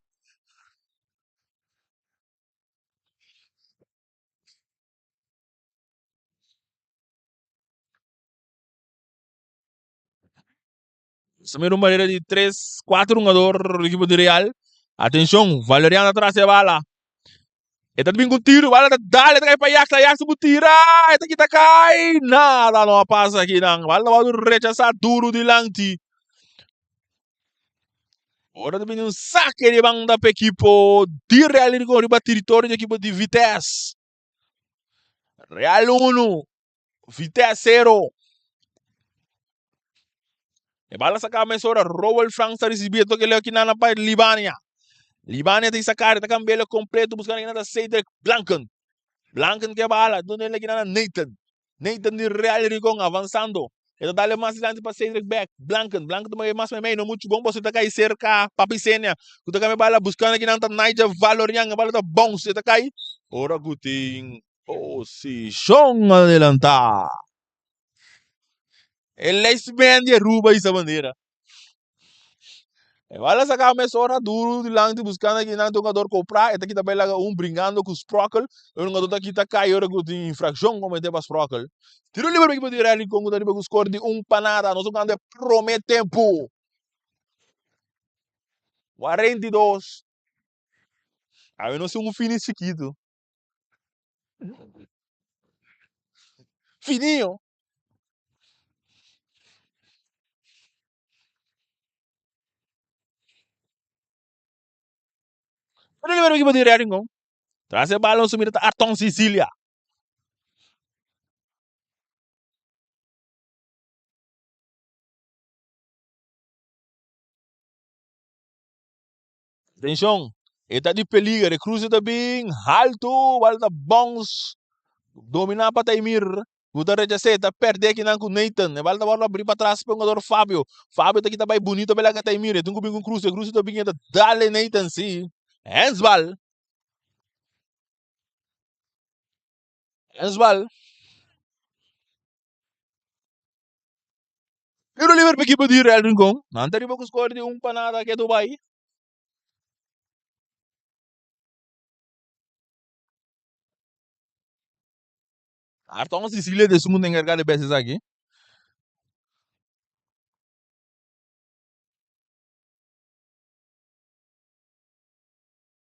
Nos ta mira un barera di tres, cuatro hungador di equipo di Real. Atencion, Valeriano atrás e bala. E ta bin cu tiro, bala ta dale, ta cai pa Ajax, Ajax bu tira, e ta kita cai. Nada no a pasa aki nan. Bala ta wòrdu rechasá duro dilanti. Ora ta bini un saque di banda pa equipo di Real Rincon riba territorio di equipo di Vitesse. Real 1, Vitesse 0. E bala saca mesora, Roel Franks ta ricibi e toque leo kinana pa Libania. Libania ta sacar, ta cambia completo buscando kinana Cedric Blanken. Blanken ke bala, donde le kinana Nathan. Nathan di Real Rincon avanzando. E ta dale mas dilanti pa Cedric Beck. Blanken, Blanken ta mas meimei, no mucho bom, pasobra ta cai cerca Papi Senia. Ku ta cambia bala buscando kinan ta Nigel Valorian, e bala ta bounce, e ta cai. Ora ku tin posicion adelantá. E lijstman di Aruba hisa bandera. E bala saca mesora duro dilanti buscando aki nan jugador compra e ta kita bay laga un bringando cu Sprockel. E jugador ta kita cay ora cu tin infraccion comete pa Sprockel. Tiro liber pa equipo di Real Rincon cu ta riba cu score di un pa nada. Nos jugando e prome tempo. 42. Awe nos tin un finish chikito. Fininho. Pero libero equipo di Real Rincon. Tras e balon su mira ta Arton Sicilia. Atenshon! E ta di peliger, e cruze ta bin haltu, bal ta bounce, domina pa Taimir, ku ta rechas'é, ta pèrdè kinan ku Nathan. E bal ta wòrdu abrí patras pa e hungador Fabio. Fabio ta kita bai bunito pa e laga Taimir, e tin ku bin ku un cruze, e cruze ta bin e ta dal e Nathan si. Handsbal. Handsbal. Tiro liber pa ekipo di Real Rincon. Nan ta riba ku skor di un pa nada ke Dubai. Arton Sicilia ta esun ku ta enkargá di bes esaki.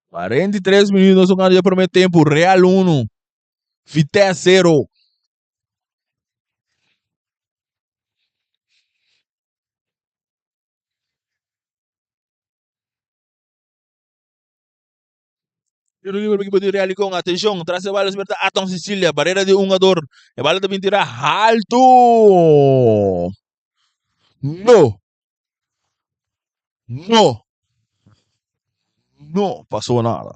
43 minuut nos a gana di promé tempu. Real 1, Vitesse 0. Tiro libre pa equipo di Real Licon. Atencion, tras e bala ta Aton Sicilia. Barrera di un jugador. E bala ta bin tira halto. No. No. No pasó nada.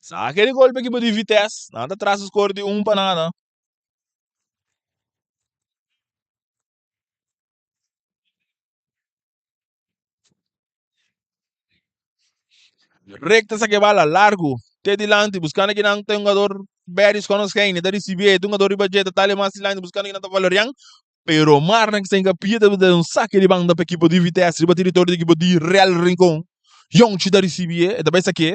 Saque di gol pa equipo di Vitesse. Nan ta tras score di un pa nada. Recta saque bala largo te dilanti buscando kinan ta jugador Berry Schoonschijn ta recibi e jugador riba dje ta tale mas dilanti buscando kinan ta Valerian pero Marnix ta hinca pia ta un saque di banda pa equipo di Vitesse riba territorio di equipo di Real Rincon Yonchi ta recibi e ta bay saque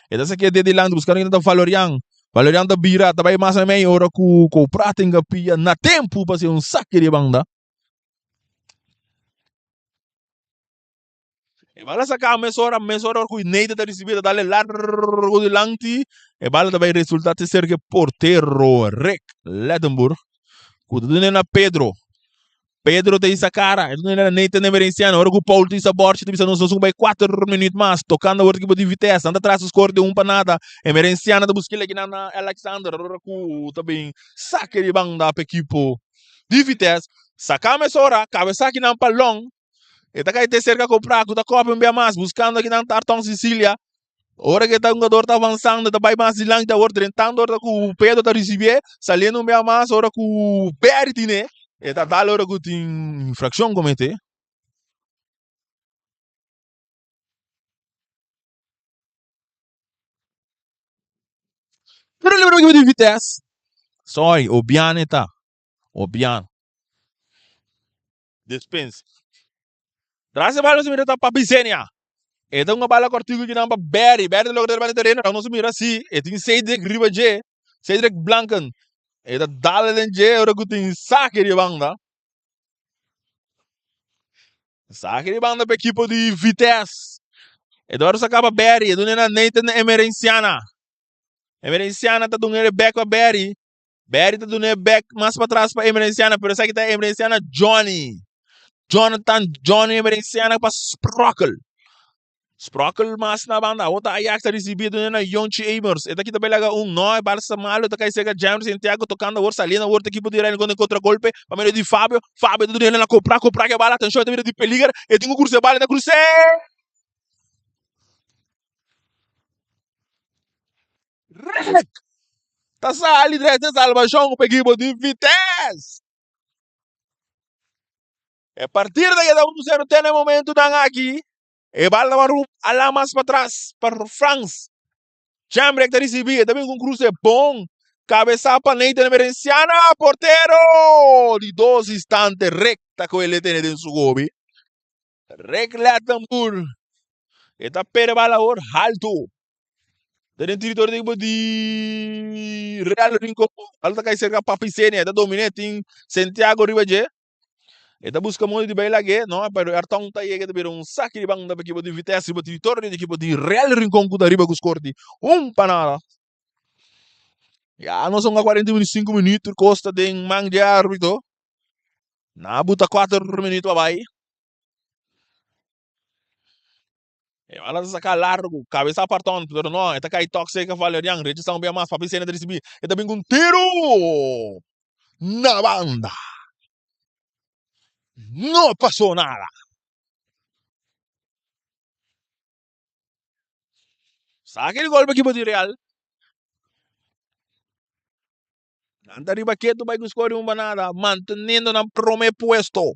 e ta saque te dilanti buscando kinan ta Valerian Valerian ta bira ta bay mas mei ora cu Copra ta hinca pia na tempo pa haci un saque di banda. E bala saca mesora, mesora ora cu Neida ta ricibi ta dale largo dilanti. E bala ta bay resulta te cerca e portero Rick Lettenburg. Cu ta dune na Pedro. Pedro ta isa cara, e ta dune na Nathan Emerenciano. Ora cu Paul ta isa borchi ta bisa nos nos bay 4 minuut mas. Tocando awor equipo di Vitesse. Nan ta tras score de 1 pa nada. Emerenciano ta busca leki na Alexander. Ora cu ta bin saque di banda pa equipo di Vitesse. Saca mesora, cabeza kinan pa long. E ta kai te cerca ku pra ku ta kopi un bia mas, buscando akinan Tarton Sicilia. Ora ku e ta hungador ta avanzando, ta bai mas dilanti awor drentando ora ku Pedro ta ricibié, saliendo un bia mas ora ku Berry tine. E ta dal ora ku tin infraccion comete. Pero libra di Vitesse. Sorry, Obian e ta. Obian. Dispense. Tras e bala nos mira ta pa Pisenia. E ta un bala kortiku ki nan pa Barry. Barry ta logra den tereno. Nos mira si e tin Cedric riba dje. Cedric Blanken. E ta dale den dje ora ku tin sake di banda. Sake di banda pa ekipo di Vitesse. Eduardo saka pa Barry. E duna na Nathan Emerenciana. Emerenciana ta duna bek pa Barry. Barry ta duna e bek mas patras pa Emerenciana, pero esaki ta Emerenciana Johnny. Jonathan Johnny Emerenciana pa Sprockel. Sprockel mas na banda. Awor ta Ajax ta ricibi duna na Yonchi Emers. E ta kita belaga un no, e bala malo ta kai cerca James Santiago tocando awor saliendo awor ta equipo di Real con contragolpe pa medio di Fabio. Fabio ta duna na Copra, Copra ke bala, atencion ta bira di peliger. E tin ku cruza e bala, ta cruza. Rek! Ta sali trese salbashon pa ekipo di Vitesse. E partida ta keda 1-0 te na e momentunan aki. E bal ta bai ala mas patras pa Frans. Jamrek ta risibí, e ta bin ku un kruse bon. Kabesá pa Nathan Emerenciana, portero! Di dos instante Rek ta kohe el e tene den su gobi. Rek Lettenboer. E ta pere bal awor haltu. Den e territorio di equipo di Real Rincon. Bal ta kai cerca Papi Senia. E ta domine. Tin Santiago riba dje. E ta busca modo di bai lage. No, pero Ayrton ta yega ta bira un saki di banda pa equipo di Vitesse riba territorio di equipo di Real Rincon ku ta riba ku score di un pa nada. Ya nos a hunga 45 minuut tur kos ta den man dje arbitro. Na buta 4 minuut pa bai. E bala ta saca largo, cabeza aparton, pero no, e ta cay tok cerca Valerian, rechaza un bia mas, Papi Sena ta ricibi, e ta bin cu un tiro na banda. No pasó nada. Saki di gol pa ekipo di Real. Nan ta riba ketu bai ku skor di un banada, manteniendo nan prome puesto.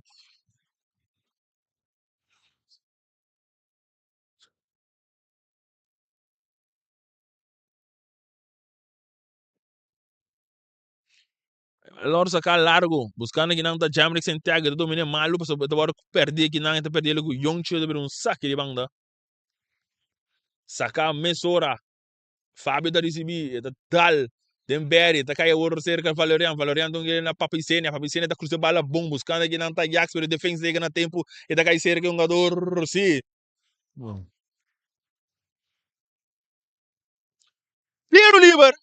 Lor saca largo, buscando kinan ta Jamrick Santiago, ta domina malu pasobra ta wòrdu pèrdí kinan, e ta pèrdí ku Yoncho ta bira un saki di banda. Saca mesora, Fabio ta risibí, e ta dal den bèri, e ta kai awor serka Valerian, Valerian ta un na Papi Senia, Papi Senia ta crusa e bala bon, buscando kinan ta Ajax, pero e defensa yega na tempu, e ta kai serka e hungador, sí. Tiro liber.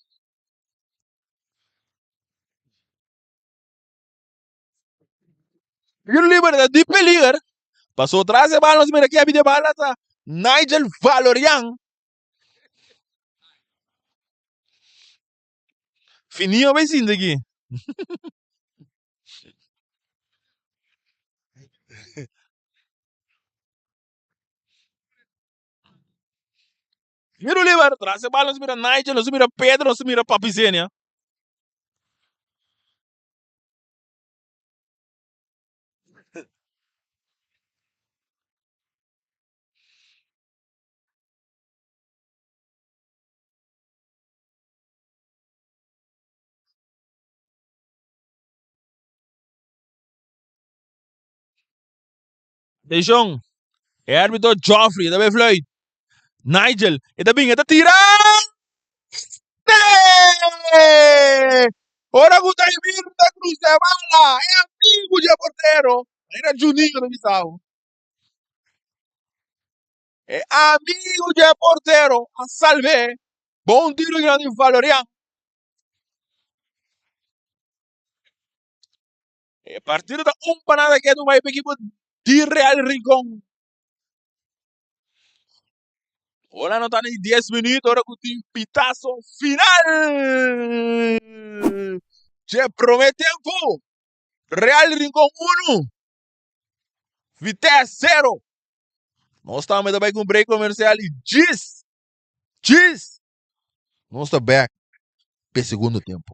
Tiro liber ta di peliger. Pasó tras e bala, nos mira ki abi de bala ta Nigel Valorian. Fininho bay sinta aki. Tiro liber, tras e bala nos mira Nigel, nos mira Pedro, nos mira Papi Zenia. Atenshon, e arbitro Geoffrey ta bay fluit. Nigel, e ta bin, e ta tira! Ora ku Taimir ta cruza e bala, e amigu dje portero, manera Juninho ta bisao. E amigu dje portero a salv'é. Bon tiro grandi Valorian. E partido ta un pa nada ketu bai pa ekipo di Real Rincon. Ora no ta ni 10 minuut ora ku tin pitazo final. Dje prome tempo. Real Rincon 1, Vitesse 0. Nos tambe ta bai ku un break comercial y djis, djis, nos ta back p'e segundo tempo.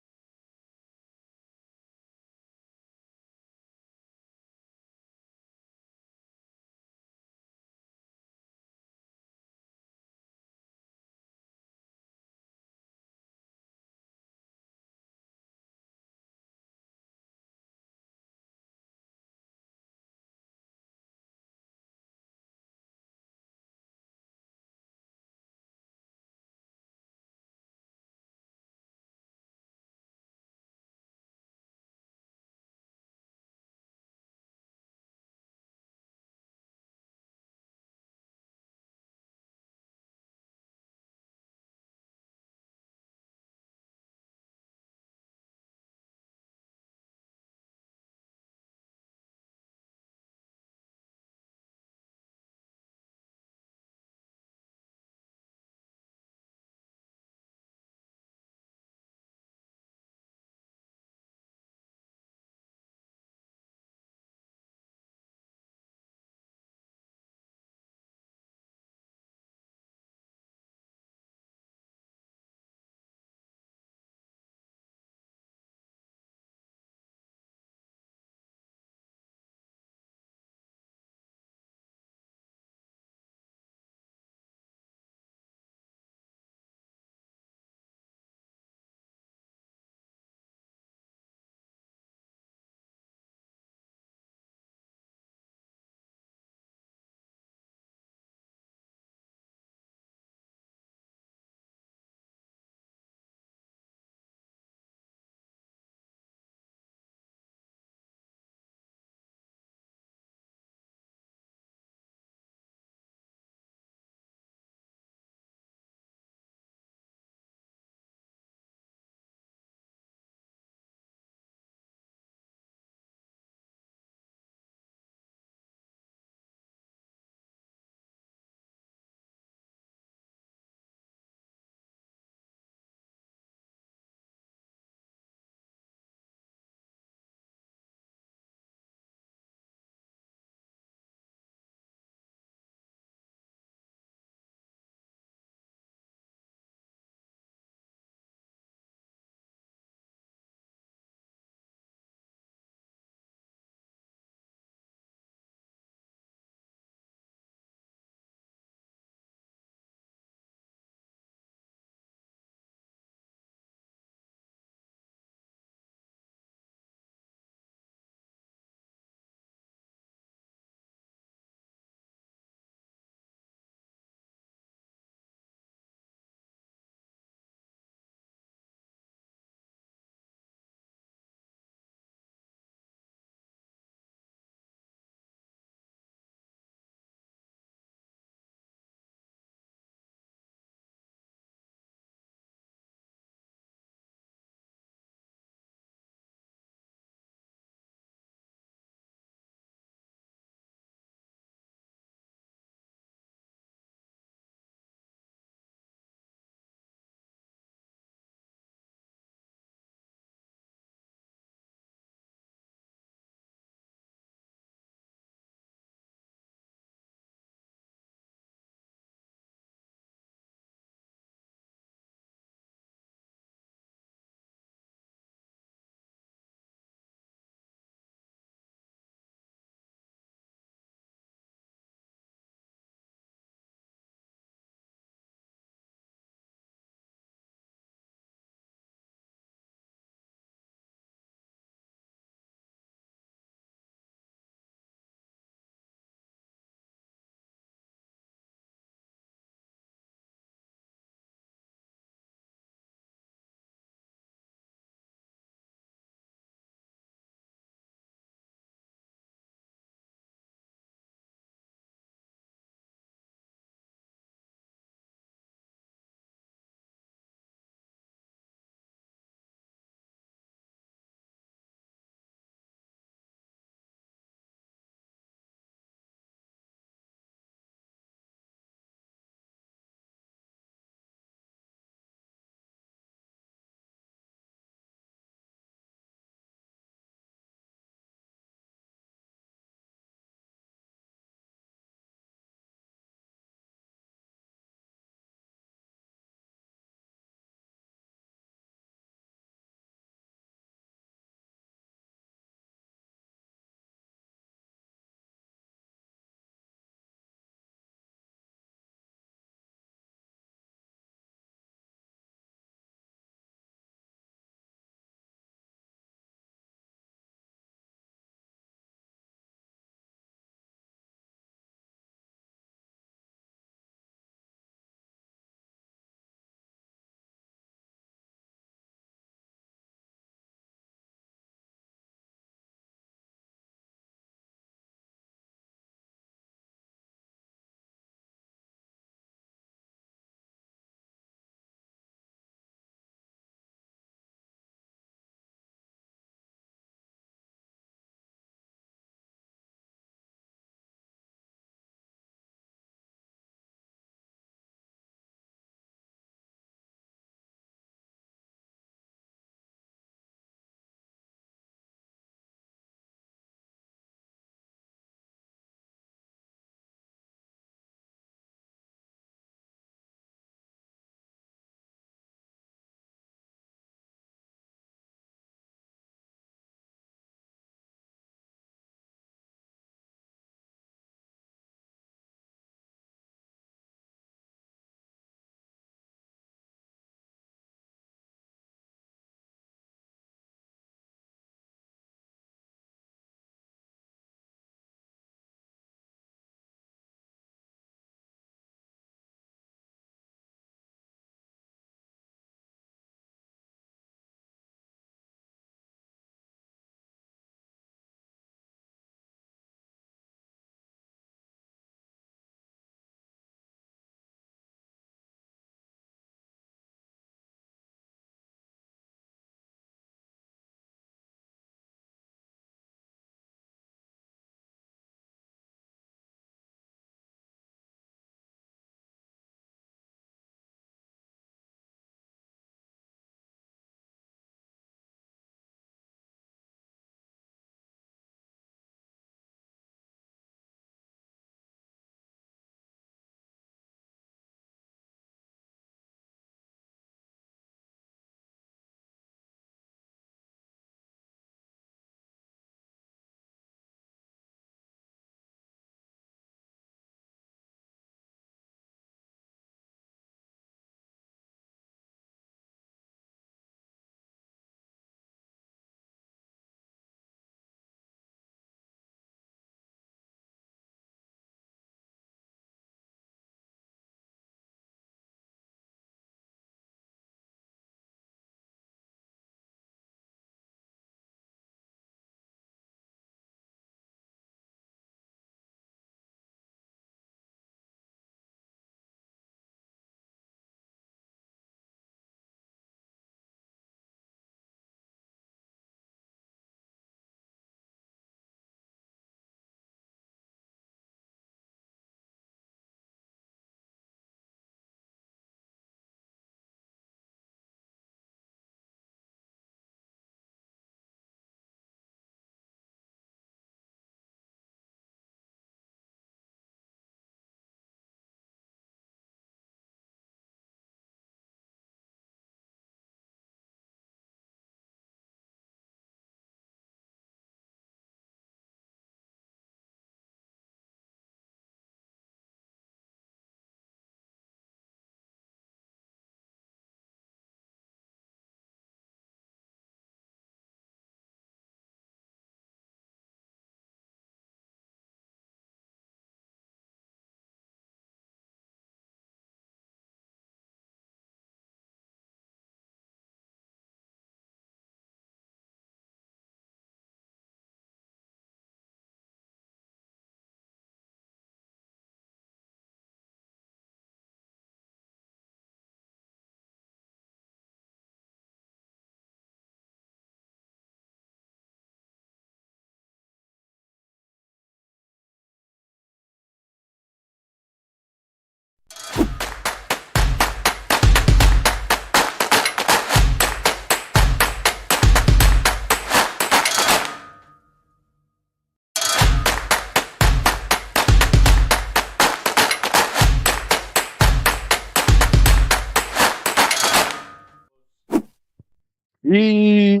Y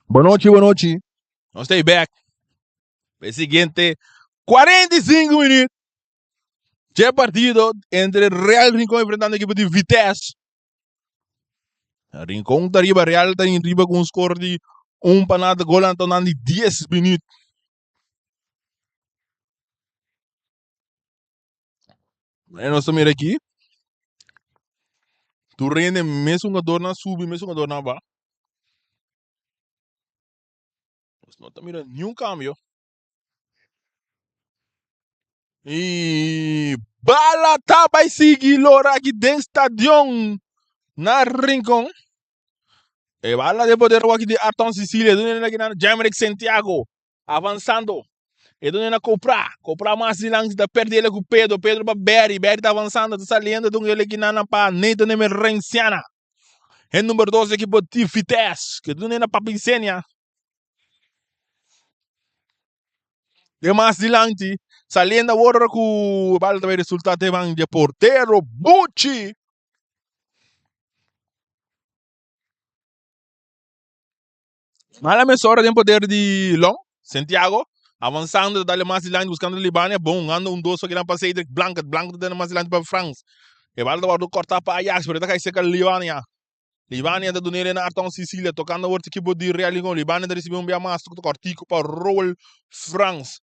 bonochi, bonochi. Nos ta back. E siguiente 45 minuut. Dje partido entre Real Rincón enfrentando equipo di Vitesse. Rincón ta riba, Real ta riba con un score di un pa nada gol anto di 10 minuut. E nos ta mira aki. Tur rende mes hungadornan subi, mes hungadornan ba. Nos no ta mira niun cambio. Y bala ta bay sigui lora aki den stadion na Rincon. E bala den poder aki di Arton Cecilia. Dune na kinan Jamrick Santiago. Avansando. E dune na Copra. Copra mas dilanti ta perde ele ku Pedro. Pedro pa Berry. Berry ta avansando. Ta saliendo dun ele kinan pa Nathan Emerenciana. E number 2 equipo di Vitesse. Que dune na Papinsenia. De mas dilanti. Saliendo awor ku bala ta bay resulta te man di portero Bucci. Mala mesora den poder di Long. Santiago avansando ta dale mas dilanti buscando Libania. Bon hungando un dos pa Cedric Blanket. Blanket ta dale mas dilanti pa Frans. E bala ta wordo corta pa Ajax pero ta kai cerca Libania. Libania ta dun'e na Arton Sicilia tocando awor equipo di Real Rincon. Libania ta ricibi un bia mas cortico pa Roel Frans.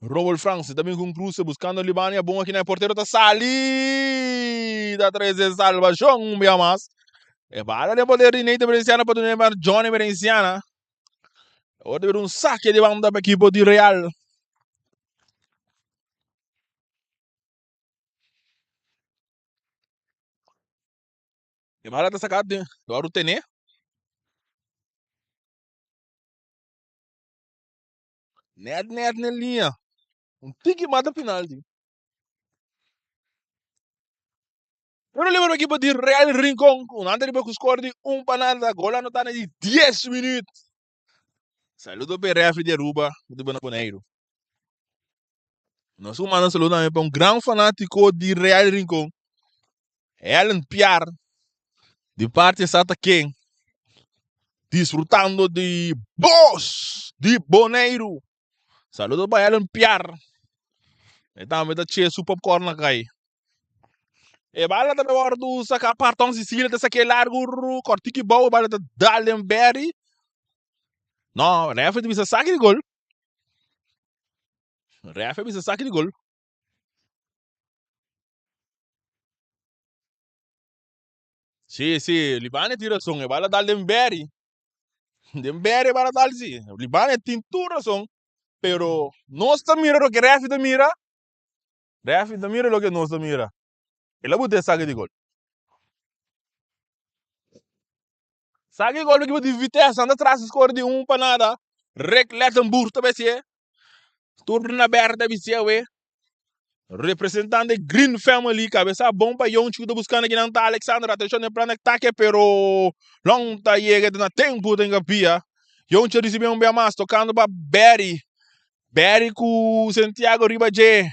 Roel Frans ta bin cu un cruce buscando Libania. Bon aki na e portero ta sali. Ta trece salvacion un bia mas. E bala den poder di Nathan Berenciana pa dun'e pa Johnny Berenciana. Awor ta bira un saque di banda pa equipo di Real. E bala ta saca den Doru tene. Net net na linha. Un tiki mata penalti. Pero liber equipo di Real Rincon. Un ante riba ku score di un pa nada. Gol anotá na di 10 minuut. Saludo pa e referee di Aruba ku ta na Boneiru. Nos un manda saludo tambe pa un gran fanátiko di Real Rincon. Helen Piar. Di parti sa ta ken. Disfrutando di bos di Boneiru. Saludo pa Helen Piar. E tambe ta che su popcorn na kai. E bala ta wordu saca Parton Sicilia ta saque largo cortiki bou e bala ta dal den Berry. No, referee ta bisa saki di gol. Referee bisa saki di gol. Si, si, Libane tin razon. E bala dal den Berry. Den Berry e bala dal si. Libane tin tur razon. Pero nos ta mira loke referee ta mira. Referee ta mira loke nos ta mira. El a buta e saki di gol. Saki di gol ekipo di Vitesse anda tras di score di un pa nada. Rick Lettenboer ta besi. Tur na berde bisi awe. Representante Green Family, cabeza bon pa Yonchi ku ta buscando aki nan ta Alexander. Atencion den plan de ataque, pero long ta yega na tempo den kapia. Yonchi a ricibi un bia mas, tocando pa Barry. Barry ku Santiago riba dje.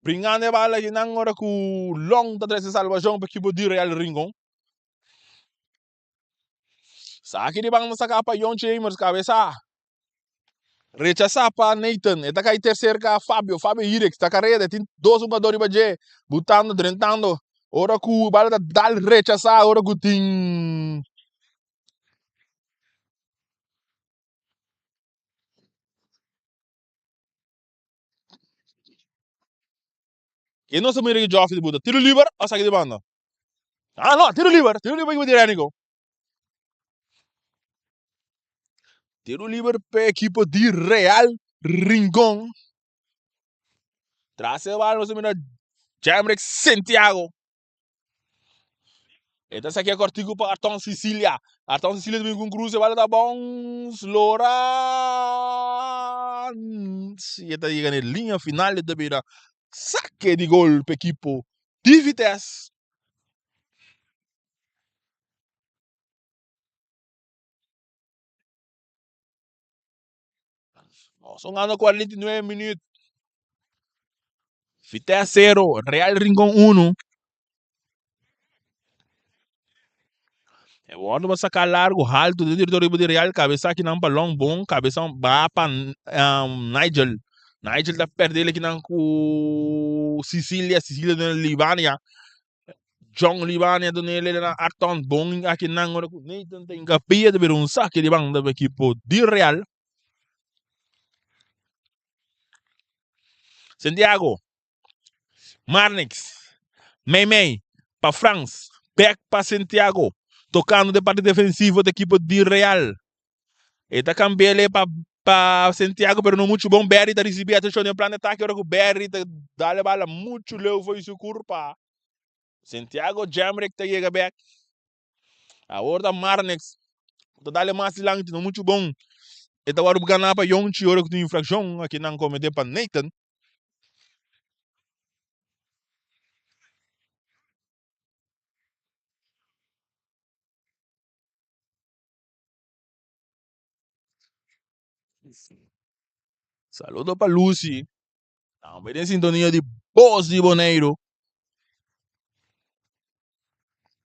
Bringando e bala aki nan ora ku Long ta trece salvacion pa equipo di Real Rincon. Saki di banda saca pa Yonchi Emers, cabeza. Rechasá pa Nathan. E ta kai ter serka Fabio. Fabio Hirex ta kareda. E tin dos hugador riba dje. Butando, drentando. Ora ku bala ta dal rechasá. Ora ku tin. Ke nos ta mira ki Joffrey ta buta? Tiro liber o saki di banda? Ah no, tiro liber. Tiro liber ki bo tira Nico. Tiro liber pa equipo di Real Rincon. Tras e bal nos ta mira Jamrick Santiago. E ta sakia kortiku pa Arton Sicilia. Arton Sicilia ta bin ku un cruce, bala ta bounce, lora. Si e ta yega na e linea final e ta bira saque di gol pa equipo di Vitesse. Nos hungando 49 minuut. Vitesse 0, Real Rincon 1. E wordo pa saca largo halto den territorio di Real cabeza akinan pa long bon cabeza ba pa Nigel. Nigel ta perde akinan cu Sicilia, Sicilia den Libania. John Libania dunele na Arton bon akinan ora cu Nathan ta hincapia ta bira un sake di banda pa ekipo di Real. Santiago Marnix, meimei pa Frans, bek pa Santiago, tocando den parti defensivo di ekipo di Real. E ta cambi'el pa pa Santiago pero no mucho bon. Berry ta ricibi atencion den plan di atake ora cu Berry ta dale bala mucho leu for di su curpa. Santiago Jamrick ta yega bek. Awor ta Marnix ta dale mas dilanti no mucho bon. E ta wòrdu ganá pa Yonchi ora ku tin infrakshon aki nan komete pa Nathan. Saludo pa Lucy. Tambe den sintonia di Bos di Boneiru.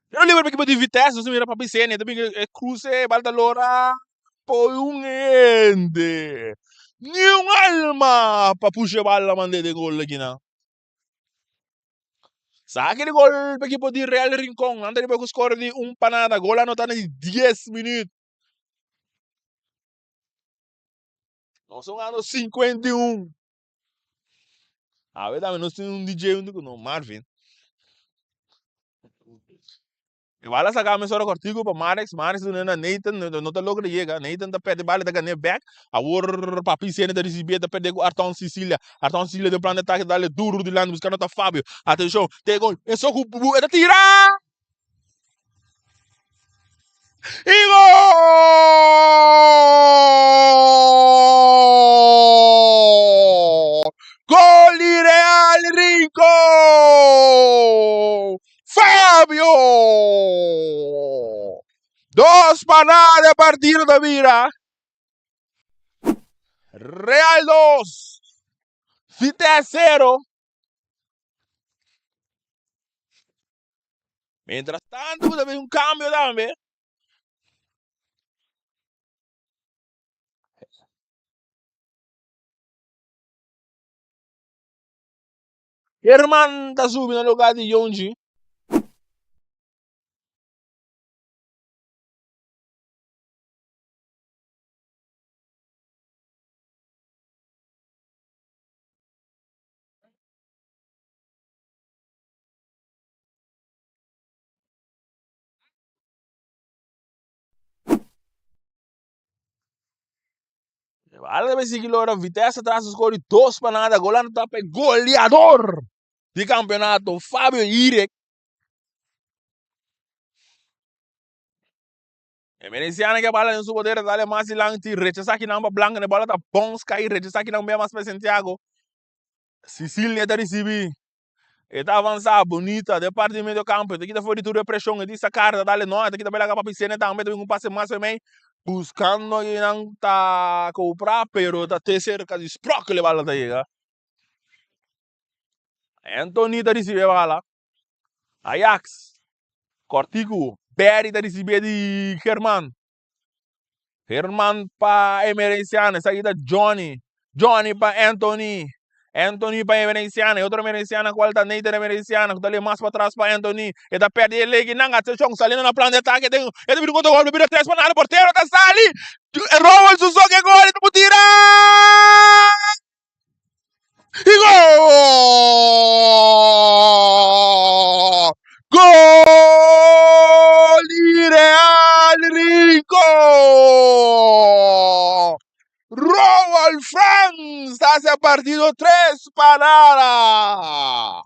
Tiro libre pa ekipo di Vitesse. Nos mira Papi Sene. Ta bin e cruce. Bal ta lora. Poi un hende. Ni un alma pa pusha e bal a mande den gol akinan. Saki di gol pa ekipo di Real Rincon. Nan ta riba ku score di un pa nada. Gol anota na di 10 minuut. Nos un ano 51. Awe tambe nos tin un DJ huntu ku nos, Marvin. E bala saka mesora kortiku pa Marix, Marix duna na Nathan, no ta logra yega. Nathan ta perde bala, ta gane bek. Awor Papi Sene ta risibi, ta perde ku Arton Sicilia. Arton Sicilia den plan di atake, ta dale duru dilanti buskando ta Fabio. Atenshon, te gol, e so ku e ta tira! Y gol! Gol di Real Rincon! Fabio! Dos pa nada e partido ta bira. Real 2, Vitesse 0. Mientras tanto, ku ta bin un cambio tambe. Herman ta subi na lugar di Yonji. Bala ta sigui lora Vitesse tras su score di 2 pa nada. Gol anotá pa e goleador di campeonato Fabio Irek. Emerenciana ke bala den su poder dale mas dilanti rechasá kinan pa Blanca ne bola ta bons kai rechasá kinan bia mas pa Santiago. Sicilia ta ricibi E ta avansa bunita den parti di medio campo, e ta kita for di tur e presion, e tin sacar, ta dale no, e ta kita bela capa piscina tambe, ta bin un pase mas mei, buscando kinan ta copra, pero ta te cerca di Sprokkele bala ta yega. Anthony ta ricibi e bala, Ajax, Cortico, Barry ta ricibi di German. Herman pa Emerenciano, esaki ta Johnny. Johnny pa Anthony. Anthony pa Emerenciano, e otro Emerenciano cual ta Nathan Emerenciano, cu ta le mas patras pa Anthony. E ta perde e legi nan, atencion, saliendo na plan de ataque, den, e ta bira un contra golpe, bira tres pa nada, portero ta sali. Rowell su so ke gol, e ta por tira! Y gol! Gol di Real Rincon! Roald Frans ta haci e partido tres pa nada.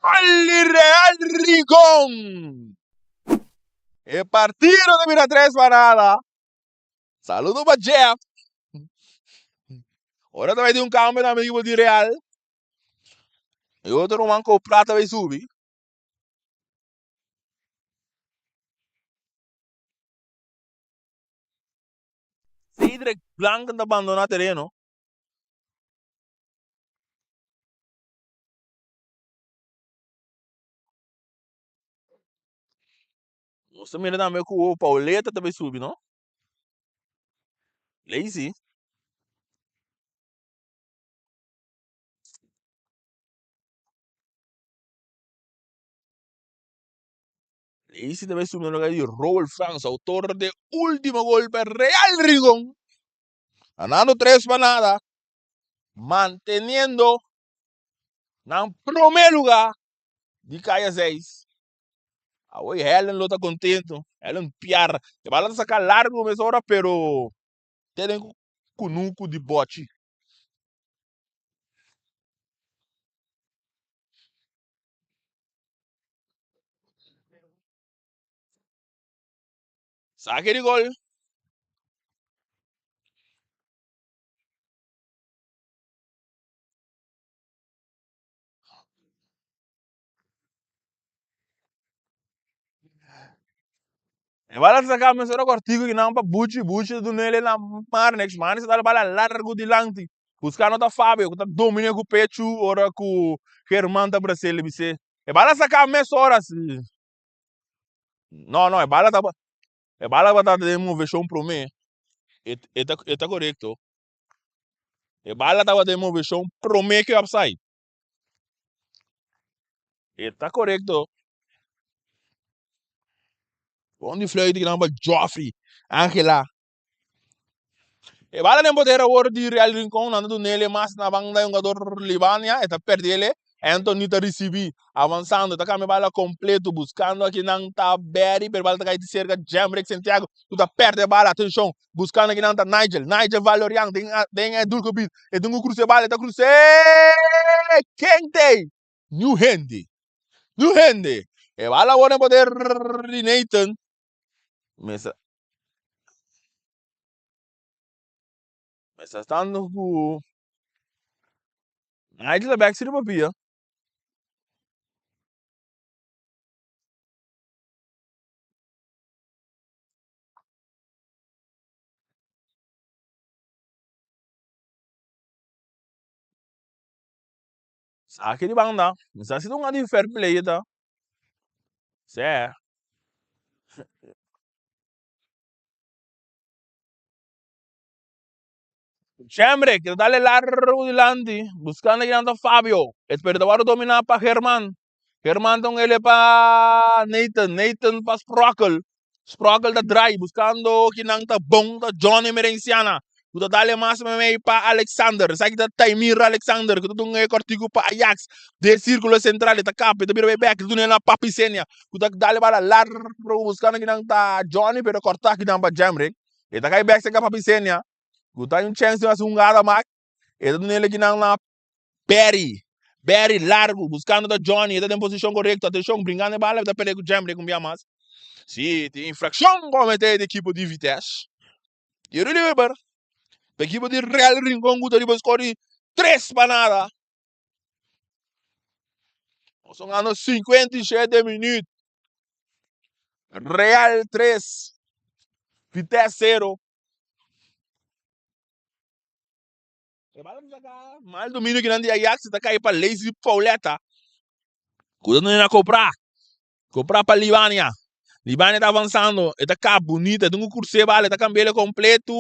Gol Real Rincon! E partido ta bira tres pa nada. Saludo pa Jeff. Ora ta bai tin un cambio na equipo di Real. E otro ruman cu plata bai subi. Cedric Blanken ta bandona tereno. Nos ta mira tambe ku Pauleta ta bai subi, no? Lazy. Lazy ta bai subi na lugar di Roel Frans, autor de último gol pa Real Rincon. Ganando 3 pa nada, manteniendo nan prome lugar di Kaya 6. Awor Helen lo ta contento. Helen piar. E bala ta saca largo mesora, pero te den kunuku di bochi. Saque di gol. E bala ta saca mesora cortico ki nan pa Buchi, Buchi ta duna ele na Marnix, Marnix ta dal bala largo dilanti, buscando ta Fabio cu ta domina cu pechu ora cu German ta brasele bis'e. E bala saca mesora si. No, no, e bala ta e bala tabata den movecion prome, e e ta e ta corecto. E bala tabata den movecion prome cu e offside. E ta korekto. Bon di fluit ki nan pa Joffrey Angela. E bala den poder awor di Real Rincon. Nan ta dunele mas na banda e hungador Libania. E ta perdele. Anthony ta ricibi. Avansando. Ta cambia bala completo. Buscando aki nan ta Berry. Pero bala ta cay cerca Jemrick Santiago. Cu ta perde bala. Atencion. Buscando aki nan ta Nigel. Nigel Valorian den den e doelgebied. E tin cu cruza e bala. E ta cruza. Ken t'ey? New hende. New hende. E bala awor den poder di Nathan. Mester mester stando cu Nigel ta bek si riba pia. Saki di banda, mi sa si ta un di fair play ta. Sè. Chembre, que dale largo dilanti, buscando aquí anda Fabio. Espero ta wòrdu dominá pa German. German ta un ele pa Nathan, Nathan pa Sprockel. Sprockel ta draai buscando kinan ta bon ta Johnny Merenciana ku ta dale mas meimei pa Alexander. Esaki ta Taimir Alexander ku ta duna e kortiku pa Ajax den sirkulo sentral. E ta kap, e ta bira bay bek, e ta duna na Papi Senia ku ta dale bala largo buscando kinan ta Johnny pero korta kinan pa Jemrick. E ta kai bek serka Papi Senia ku ta un chance di hasi un gada mak. E ta duna kinan na Barry, Barry largo, buscando ta Johnny, e ta den posicion corecto, atencion, brincando e bala, ta pelea cu Jemre cu un bia mas. Si, tin infraccion comete di equipo di Vitesse. Tiro liber, pa equipo di Real Rincon cu ta riba score di 3 pa nada. Nos ta gana 57 minuut. Real 3, Vitesse 0. E bala ta saka mal dominio kinan di Ajax ta kai pa Lazy Pauletta. Kuda no na kopra. Kopra pa Libania. Libania ta avansando. E ta kap bunita. E tin ku kurse bala. E ta kambi'el kompletu.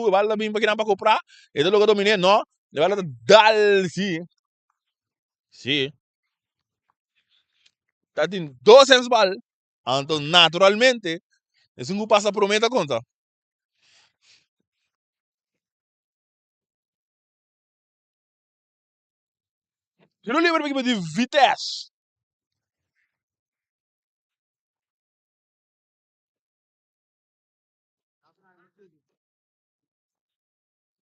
E bala ta bin pa kinan pa kopra. E ta logra dominé. No. E bala ta dal si. Si. Ta tin dos hensbal. Anto naturalmente esun ku pasa prome ta konta. Tiro libre pa ekipo di Vitesse.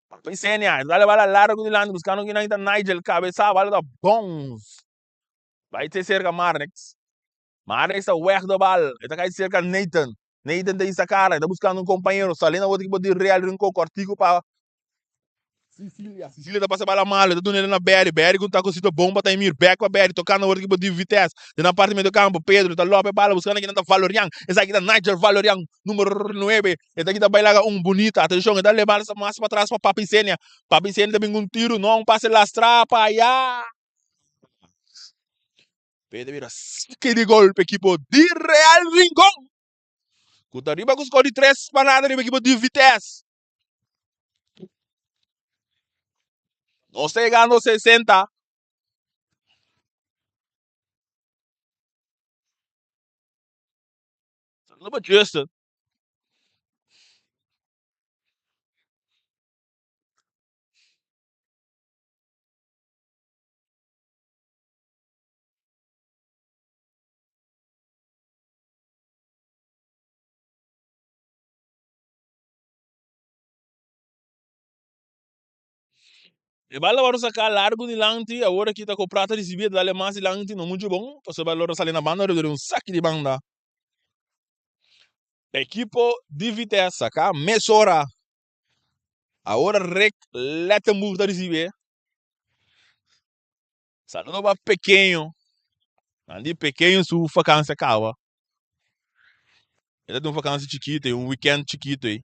Papi Senia, dale bala largo dilanti buscando kinan ta Nigel, cabeza, bala ta bounce. Bai te cerca Marnix. Marnix ta weg de bal, e ta kai cerca Nathan. Nathan ta hisa cara, e ta buscando un compañero. Sali na otro equipo di Real Rincon, cortico pa Cecilia. Cecilia ta pasa bala malo, ta duna na Barry. Barry cu un tacocito bon pa Taimir. Back pa Barry, tocando otro equipo di Vitesse. Den na parte medio campo, Pedro ta lope bala buscando kinan ta Valorian. Esaki ta Nigel Valorian, numero 9. E ta kita bailaga un bunita. Atencion, e ta leba mas pa tras pa Papi Senia. Papi Senia ta bin cu un tiro, no, un pase lastra pa aya. Pedro bira saque di gol pa equipo di Real Rincon. Ku ta riba ku skor di 3-0 riba ekipo di Vitesse. Nos ta yegando 60. Saludo pa Justin. E bala wòrdu saká largu dilanti, awor aki ta ku Prata risibí, e ta dal e mas dilanti, no muchu bon, pasobra e bala lo sali na banda, riba un saki di banda. Ekipo di Vitesse saká mesora. Awor Rick Lettenburg ta risibí. Saludo pa Pequeño. Nan di Pequeño su vakansia kaba. E ta tin un vakansia chikito, un weekend chikito ei.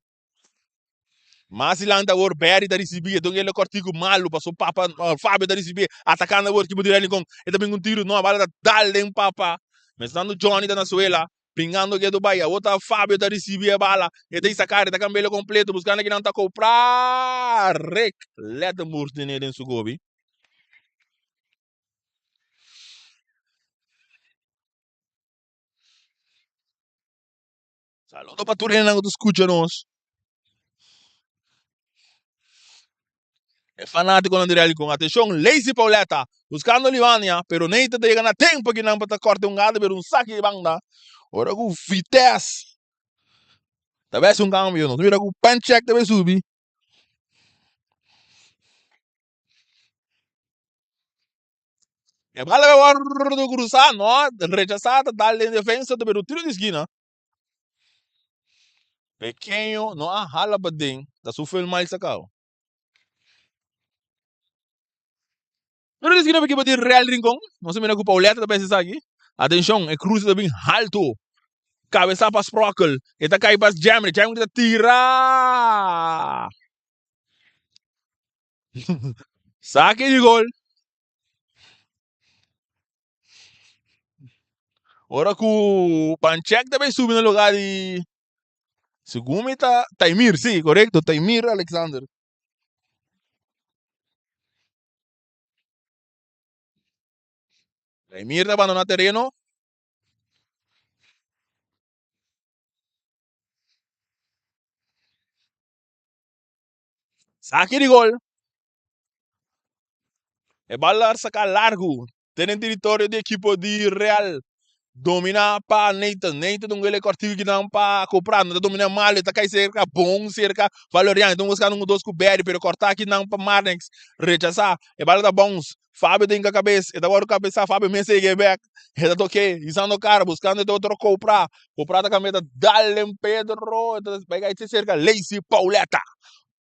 Mas dilanti awor Barry ta ricibi e don el cortico malo paso papa Fabio ta ricibi atacando awor equipo di Relicon e ta bin cu un tiro no bala ta dal den papa mestando Johnny ta na suela bringando ketu bay awor ta Fabio ta ricibi e bala e ta sacar e ta cambialo completo buscando kinan ta copra Rick Lettenboer tene den su gobi. Saludo pa tur hendenan ku ta skucha nos. E fanátikonan di Real Con. Atenshon, Lazy Pauletta buskando Libania, pero Nathan ta yega na tempu akinan pa ta kòrta un gada pero un saki di banda. Ora ku Vitesse ta bes un kambio, nos mira ku Panchek ta bai subi. E bala bai wòrdu krusá, no, rechasá ta dal den defensa ta bira un tiro di skina. Pequeño no a hala paden, ta su fel mal sacao. Pero di esquina equipo di Real Rincon, nos a mira cu Pauletta ta pensa esaki. Atencion, e cruce ta bin halto. Cabeza pa Sprockel, e ta cay pa Jamry, Jamry ta tira. Sake di gol. Ora ku Panchek ta bay subi na lugar di segun mi ta Taimir, si, korekto, Taimir Alexander. Taimir ta bandona tereno. Saki di gol. E bal a saca largo den e territorio di ekipo di Real. Domina pa Nathan. Nathan un gele cortico ki nan pa Coprano. Ta domina malo. Ta cai cerca. Bon cerca Valerian. Ta buscando un dos cu Berry. Pero corta ki nan pa Marnix. Rechasa. E bal ta bounce. Fabio ta hinca cabes. E ta worde cabesa. Fabio mes ta yega bek. E ta toke. Hisando cara. Buscando e otro Copra. Copra ta cambia. Ta dal den Pedro. E ta bay cai cerca Lacey Pauletta.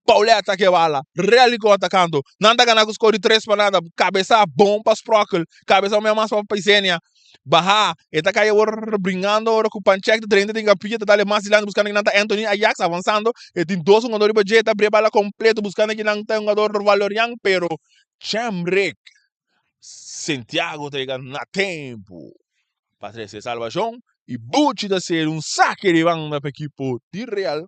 Pauletta ke bala, Relicó atacando. Nan ta gana ku skor di 3-0. Kabesa bon pa Sprockel. Kabesa un mas pa Paisenia. Baha, e ta kai awor bringando ora ku Panchek ta drenta den kapia ta dale mas dilanti buskando kinan ta Anthony Ajax avansando. E tin dos hungador riba dje, ta bria bala kompleto buskando kinan ta hungador Valorian, pero Chemrick Santiago ta yega na tempu pa trese salbashon i Buchi ta ser un sake di banda pa ekipo di Real.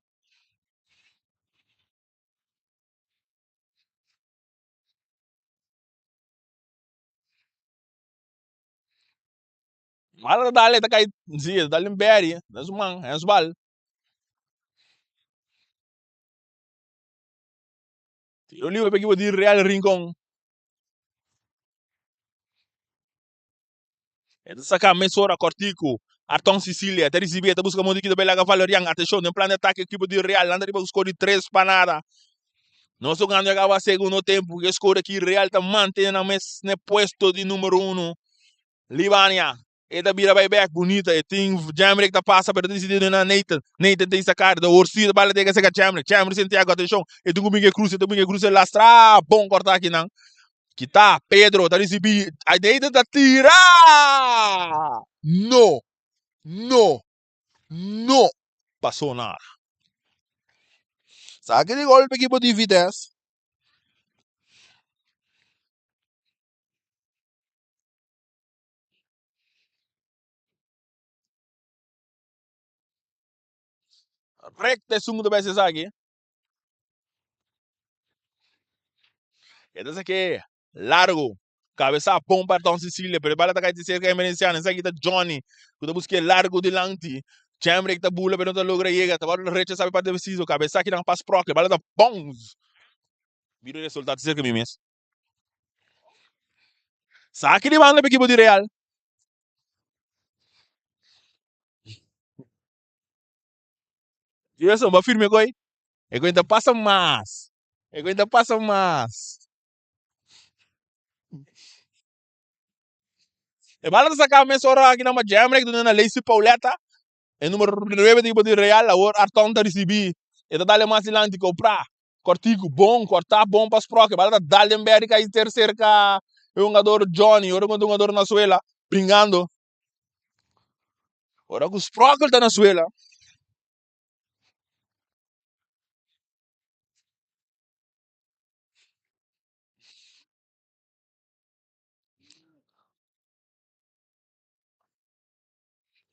Bala ta dale ta kai, si, ta dale beri, na su man, hands bal. Tiro libre pa ekipo di Real Rincon. E ta saka mesora kòrtiku. Arton Cicilia ta risibí, e ta buska modo di kita belaga Valerian. Atenshon, den plan di atake ekipo di Real nan ta riba ku skor di 3-0. Nos ta gana kaba segundo tempu. E skor aki Real ta mantene nan mes na e puesto di numero uno. Libania e ta bira bai bek bunita. E tin Jamrick ta pasa pero ta disidi duna Nathan. Nathan ta saka ta horsí ta bala ta yega seka Jamrick. Jamrick Santiago atenshon e tin ku bin ku e krus e ta bin ku e krus e lastra bon kòrta akinan. Kita Pedro ta ricibi Nathan ta tira! No! No! No! Pasó nada. Saki di golpe ekipo di Vitesse. Recta esun ku ta bai hasi esaki. E ta sake largo. Kabesa bon pa Ayrton Cecilia, pero e bala ta kai di serka Emerenciano. Esaki ta Johnny ku ta busk'é largo dilanti. Jemrick ta bula pero no ta logra yega. Ta wòrdu rechasá pa parti Preciso. Kabesa kinan pa Sprock. E bala ta bounce. Mira e resultado serka mi mes. Saki di banda pa ekipo di Real. Gerson, ba firme koi. E koi ta pasa mas. E koi ta pasa mas. E bala ta saca mesora aki na ma Jamrek duna na Lacey Pauletta. E numero 9 di equipo di Real. Awor Arton ta ricibi. E ta dale mas dilanti Copra. Cortico bon, corta bon pa Sprock. E bala ta dal den berde kai ter cerca e hungador Johnny. Ora cu hungador na suela bringando. Ora ku Sprokel ta na suela.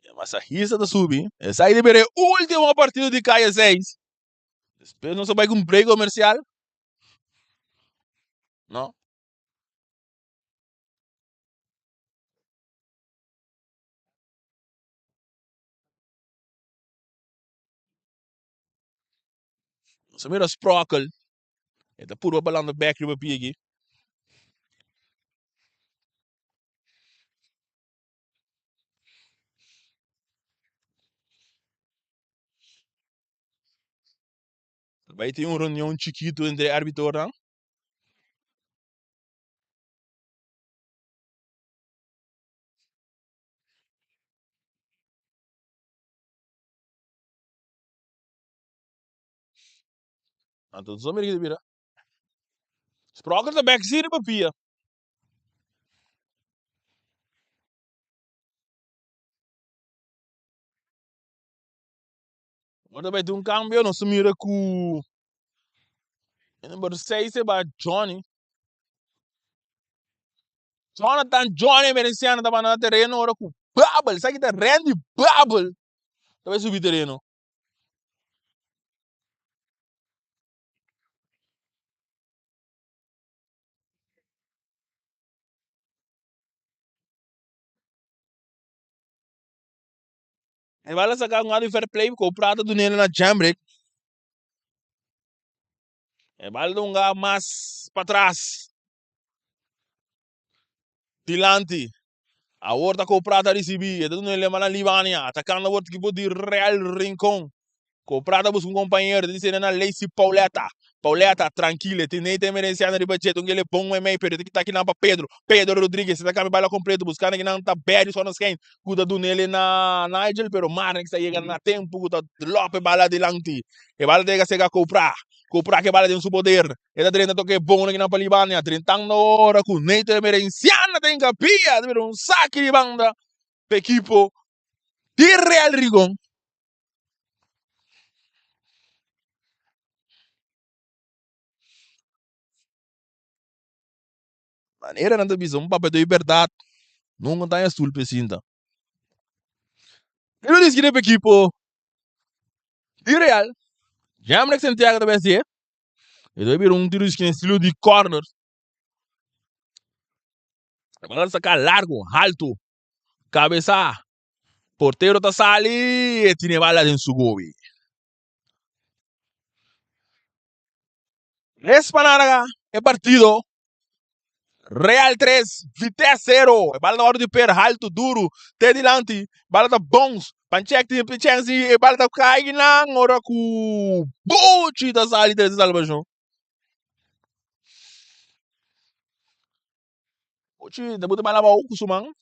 E masahista ta subi. Esaki ta bira e ultimo partido di Kaya 6. Despues nos a bai ku un break komersial. No. Nos a mira Sprokel. E ta purba balando bek riba pia aki. Ta bai tin un reunion chikitu entre e arbitornan. Anto nos a mira ki ta bira. Sprocket ta bek si riba pia. Ora ta bai tin un cambio nos a mira cu e number 6 e ba Johnny. Jonathan Johnny Emerenciano ta banda na tereno ora cu Babel, sa ki ta Randy Babel ta bai subi tereno. E bala saca un ado fair play cu Prata dunele na Jamrick. E bala ta hunga mas patras. Dilanti. Awor ta cu Prata ricibi. E ta dunele mas na Libania. Atacando awor equipo di Real Rincon. Cu Prata busca un compañero. Ta dicene na Lacey Pauletta. Pauletta trankile. Tin Nathan Emerenciano riba dje. Ta un kele bon meimei pero e ta kita kinan pa Pedro. Pedro Rodriguez. E ta cambia bala completo. Buscando kinan ta Barry Sonnenschein. Ku ta dunele na Nigel pero Marnix ta yega na tempu ku ta lòp e bala dilanti. E bala ta yega sega Copra. Copra ku e bala den su poder. E ta drenta toke bon akinan pa Libania. Drentando ora ku Nathan Emerenciana ta hinka pia. Ta bira un saki di banda pa ekipo di Real Rigon. Manera nan ta bisa un papia di berdad nunca ta haña stoel p'e sinta. Tiro di esquina p'e ekipo di Real. Jamreck Santiago ta bai hacié. E ta bira un tiro di esquina estilo di corner. E bala ta saca largo, halto. Cabeza. Portero ta sali e tine bala den su gobi. Tres pa nada e partido. Real 3, Vitesse 0. E bala ta wòrdu di per haltu, duru, te dilanti. Bala ta bons. Panchek tin e chèns i e bala ta kai nan ora ku Buchi ta sali trese salbashon. Buchi ta buta bala abou ku su man.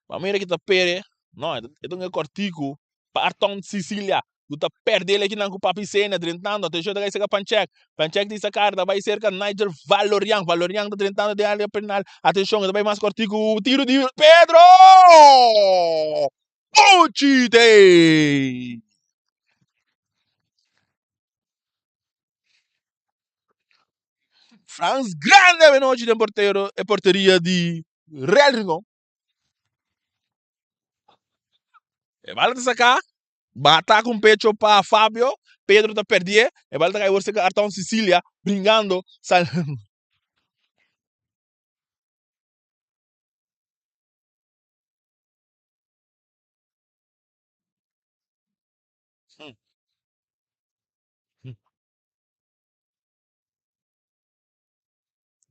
Bo a mira ki ta pere. No, e ta un e kòrtiku pa Arton Sicilia ku ta pèrdè el akinan ku Papi Sena drentando. Atenshon ta kai serka Panchek. Panchek di sakar ta bai serka Nigel Valorian. Valorian ta drentando den área penal. Atenshon e ta bai mas kòrtiku. Tiro di Pedro! Buchi te! Frans Grande avenochi den portero e porteria di Real Rincon. E bala ta saká. Bata ku un pecho pa Fabio, Pedro ta perdié, e bal ta kai wor serka Arton Sicilia, bringando, sal.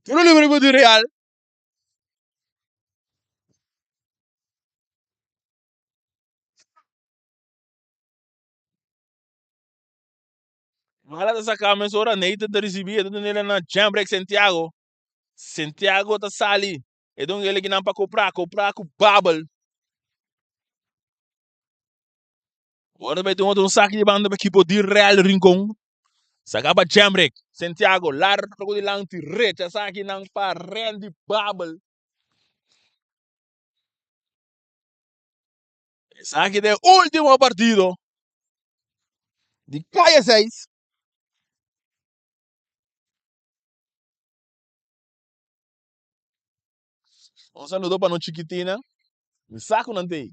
Tiro libre di Real. Mala ta saca mesora, Nathan ta ricibi, e ta tene na Jambrek Santiago. Santiago ta sali, e don ele kinan pa copra, copra cu Babel. Ora ta bay tin otro un saki di banda pa equipo di Real Rincon. Saca pa Jambrek, Santiago, largo dilanti, rechaza kinan pa Randy Babel. Esaki ta e ultimo partido di Kaya 6. Un saludo pa nos chikitina. Mi sa ku nan ta ei.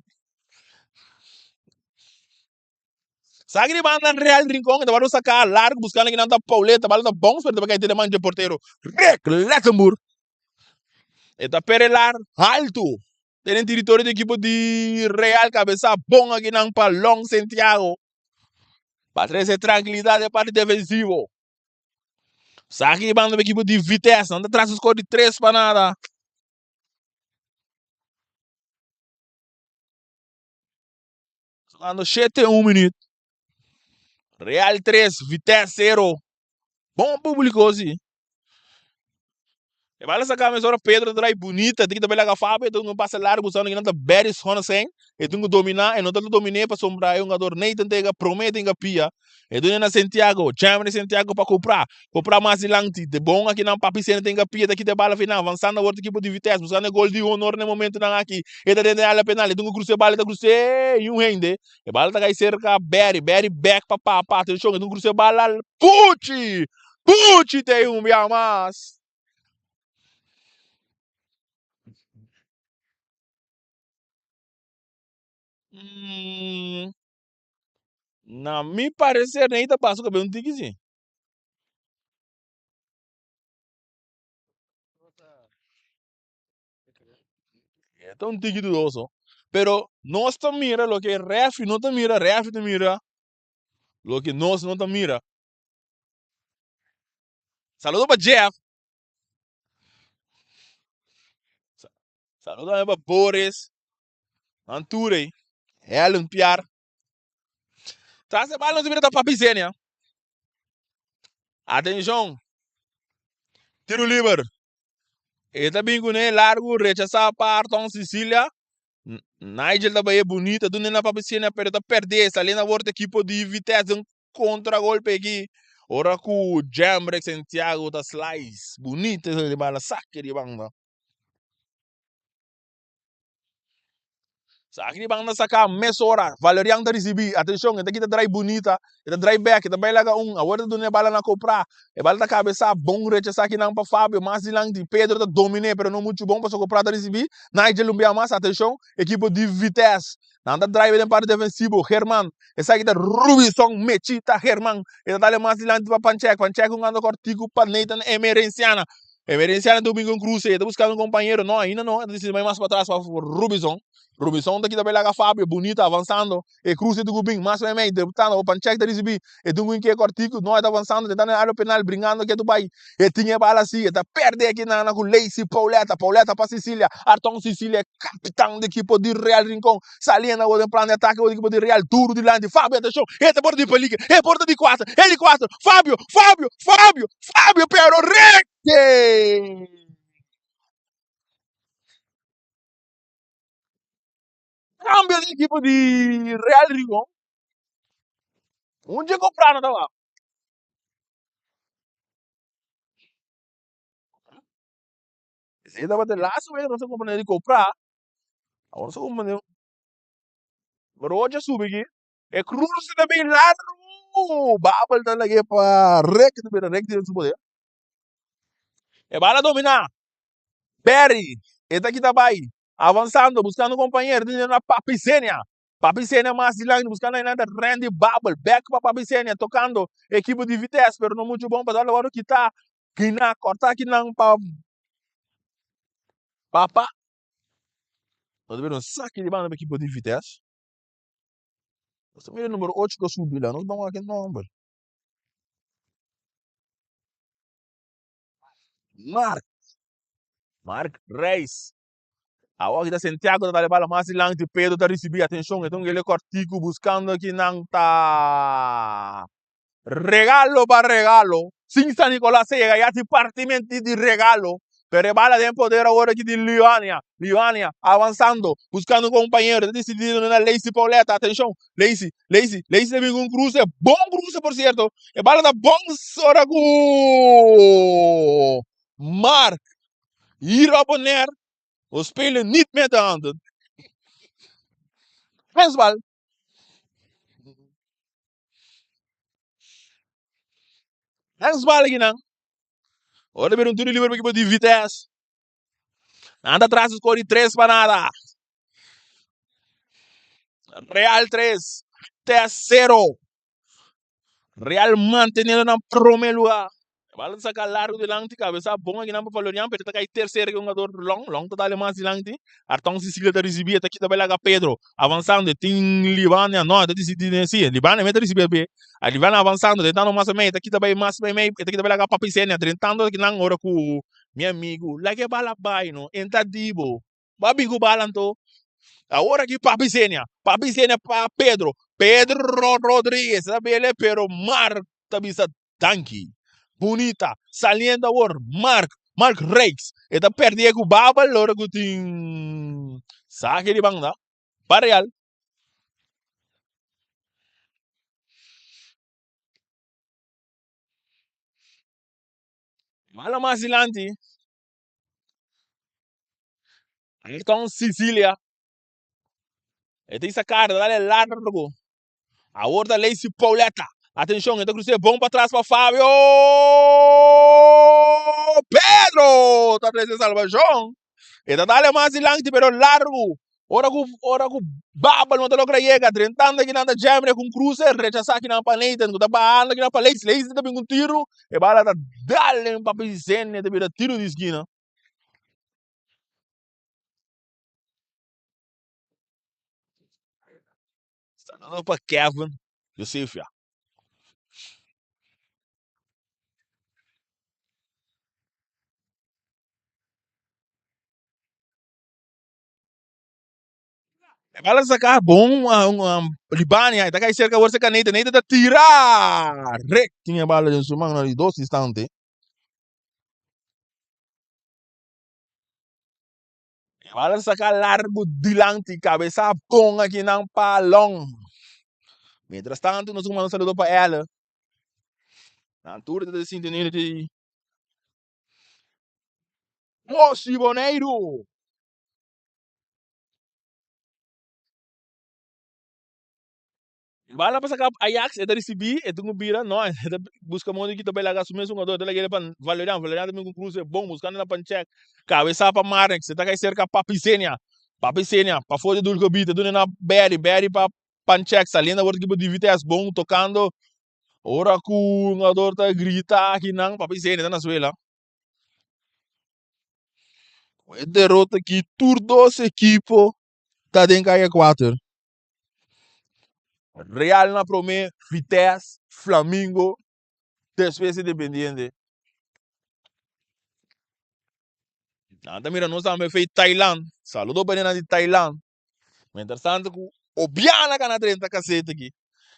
Saki di banda Real Rincon, e ta wòrdu saká largu buskando kinan ta Pauleta, bala ta bòns pero ta bai kai den man dje portero Rick Lettenboer. E ta perelar haltu den e teritorio di ekipo di Real kabesa bon akinan pa Long Santiago pa trese trankilidat den parti defensivo. Saki di banda pa ekipo di Vitesse, nan ta tras un skor di 3-0. Jugando 7 un minuut. Real 3, Vitesse 0. Bon publico si. E bala saca mesora Pedro ta drai bunita, tin ki ta bela ka Fabio, tin un pase largo usando ki nan ta Barry Schoenstein, e tin ku domina, e no ta domine pasobra e hungador Nathan tega prome tin ka pia, e dune na Santiago, Jamie Santiago pa cupra, cupra mas dilanti, de bon aki nan Papi Sena tin ka pia ta kita e bala final, avansando awor ta ekipo di Vitesse, buscando e gol di honor na e momentonan aki, e ta den den area penal, e tin ku crusa e bala, e ta crusa e un hende, e bala ta kai cerca Barry, Barry back pa Papa, atencion, e tin ku crusa e bala, Puchi! Puchi ta un bia mas. Mm, na mi parecer nei ta pasa ku un tiki si. E ta un tiki dudoso. Pero nos ta mira loke refi no ta mira, refi ta mira loke nos no ta mira. Saludo pa Jeff. Saludo tambe pa Boris. Anture. Helen Piar. Tras e bal nos mira ta Papi Zenia. Atenshon. Tiro liber. E ta bin kuné largu rechasá pa Arton Sicilia. Nigel ta bai e bunita duna na Papi Zenia pero ta perdé. Saliendo awor ta ekipo di Vitesse den kontragolpe aki. Ora ku Jamrek Santiago ta slice bunita esa bala saki di banda. Saki di banda saka mesora. Valerian ta risibi. Atenshon, e ta kita drai bunita. E ta drai bek, e ta bai laga un. Awor e ta duna e bala na Kopra. E bala ta kabesá. Bon rechasá kinan pa Fabio. Mas dilanti, Pedro ta dominé, pero no muchu bon pasobra Kopra ta risibi. Nigel un bia mas. Atenshon, ekipo di Vitesse. Nan ta drive den parti defensivo. German. Esaki ta Rubison Mechita German. E ta dale mas dilanti pa Panchek. Panchek hungando kortiku pa Nathan Emerenciana. Emerenciana ta bin ku un kruse. E ta buskando un kompañero. No, ainda no. E ta disidi bai mas patras pa Rubison. Rubison ta kita bai laga Fabio. Bunita avansando. E kruse ta ku bin mas meimei. Debutando. Panchek ta risibi. E tin ku inke kortiku. No, e ta avansando. Tentando den área penal. Bringando ketu bai. E tin e bala si, e ta perde aki na ku Lacey Pauleta, Pauleta pa Sicilia, Arton Sicilia e kapitan di ekipo di Real Rincon, saliendo awor den plan di atake di ekipo di Real, duru dilanti, Fabio atenshon, e ta porta di peliger, e porta di kuater, e di kuater, Fabio, Fabio, Fabio, Fabio pero rete! Kambio di ekipo di Real Rincon, un dje comprano ta wak. Esei tabata e laatste wega nos a comprende di compra. Awor nos a comprende. Rocha subi aki. E cruz ta bin largu. Babel ta lag'é pa Rick. Ta bira Rick den su poder. E bala domina. Barry. E ta kita bai. Avansando, buscando compañero. Tin na Papi Zenia. Papi Senia mas dilanti buscando einan ta Randy Babel. Back pa Papi Senia tocando equipo di Vitesse pero no mucho bon pasobra lo worde kita. Gina corta akinan pa Papa. Nos ta mira un saki di banda pa equipo di Vitesse. Nos ta mira numero ocho cu a subi la. Nos ban wak e nomber. Mark. Mark Reis. Awor aki ta Santiago ta dal e bala mas dilanti. Pedro ta ricibi. Atencion, e ta un gele cortico buscando akinan ta regalo pa regalo. Sin San Nicolas a yega ya tin partimenti di regalo. Pero e bala den poder awor aki di Lioania. Lioania avansando, buscando un compañero. Ta dicidi duna na Lacey Pauletta. Atencion, Lacey, Lacey, Lacey ta bin cu un cruce. Bon cruce por cierto. E bala ta bon ora cu Mark hier op en neer. We spelen niet met de handen. Handsbal. Handsbal aki nan. Ora bira un tiro liber pa ekipo di Vitesse. Nan ta tras score di 3 pa nada. Real 3, Vitesse 0. Real manteniendo nan prome lugar. Bala ta saca largo dilanti, cabeza bon akinan pa Valerian, pero ta cay tercer ke hungador Long. Long ta dale mas dilanti. Arton Sicilia ta ricibi, e ta kita bay laga Pedro. Avanzando, e tin Libania, no, e ta dicidi den si. Libania mes ta ricibi abe. A Libania avanzando, drentando mas mey, e ta kita bay mas mey, e ta kita bay laga Papi Senia, drentando akinan ora cu mi amigo, laga e bala bay no, entra dibo. Bo a bin cu bala anto. Awor aki Papi Senia, Papi Senia pa Pedro, Pedro Rodriguez ta bele pero Mark ta bisa danki. Bunita, saliendo awor Mark, Mark Rijks, e ta perdie cu Babel ora cu tin sake di banda pa Real. Bala mas dilanti. Ayrton Sicilia. E ta isa cara, dale largo. Awor ta Lacey Pauletta. Atencion, e ta cruce bon pa tras pa Fabio. Pedro ta trece salvacion. E ta dale mas dilanti, pero largo. Ora cu ora cu Babel no ta logra yega, drentando akinan ta Jemre cu un cruce, rechasa akinan pa Nathan, cu ta bahando akinan pa Lacey. Lacey ta bin cu un tiro, e bala ta dal den Papi Zene, ta bira tiro di skina. Saludo pa Kevin Josefia. E bala saca bon Libania, e ta cay cerca awor cerca Nathan, Nathan ta tira! Rick tin e bala den su man na di dos instante. E bala saca largo dilanti, cabeza bon aki nan pa Long. Mientras tanto nos manda un saludo pa Elle. Nan tur ta sinti di Moshi Boneiru. Bala pa saca Ajax, e ta ricibi, e tin cu bira, no, e ta busca modo di kita bay laga su mes hungador, e ta laga pa Valerian, Valerian ta bin cu cruce bon, buscando na Panchek, cabeza pa Marnix, e ta cay cerca Papi Senia, Papi Senia, pafo di Dulce Bita, duna na Barry, Barry pa Panchek, saliendo awor ekipo di Vitesse, bon, tocando, ora cu hungador ta grita akinan, Papi Senia ta na suela. Cu e derota aki tur dos ekipo ta den kaya kuater. Real na prome, Vitesse, Flamingo, despues Independiente. Nan ta mira nos tambe fei Thailand. Saludo pa nan di Thailand. Mientras tanto cu Obiana cana drenta caseta aki.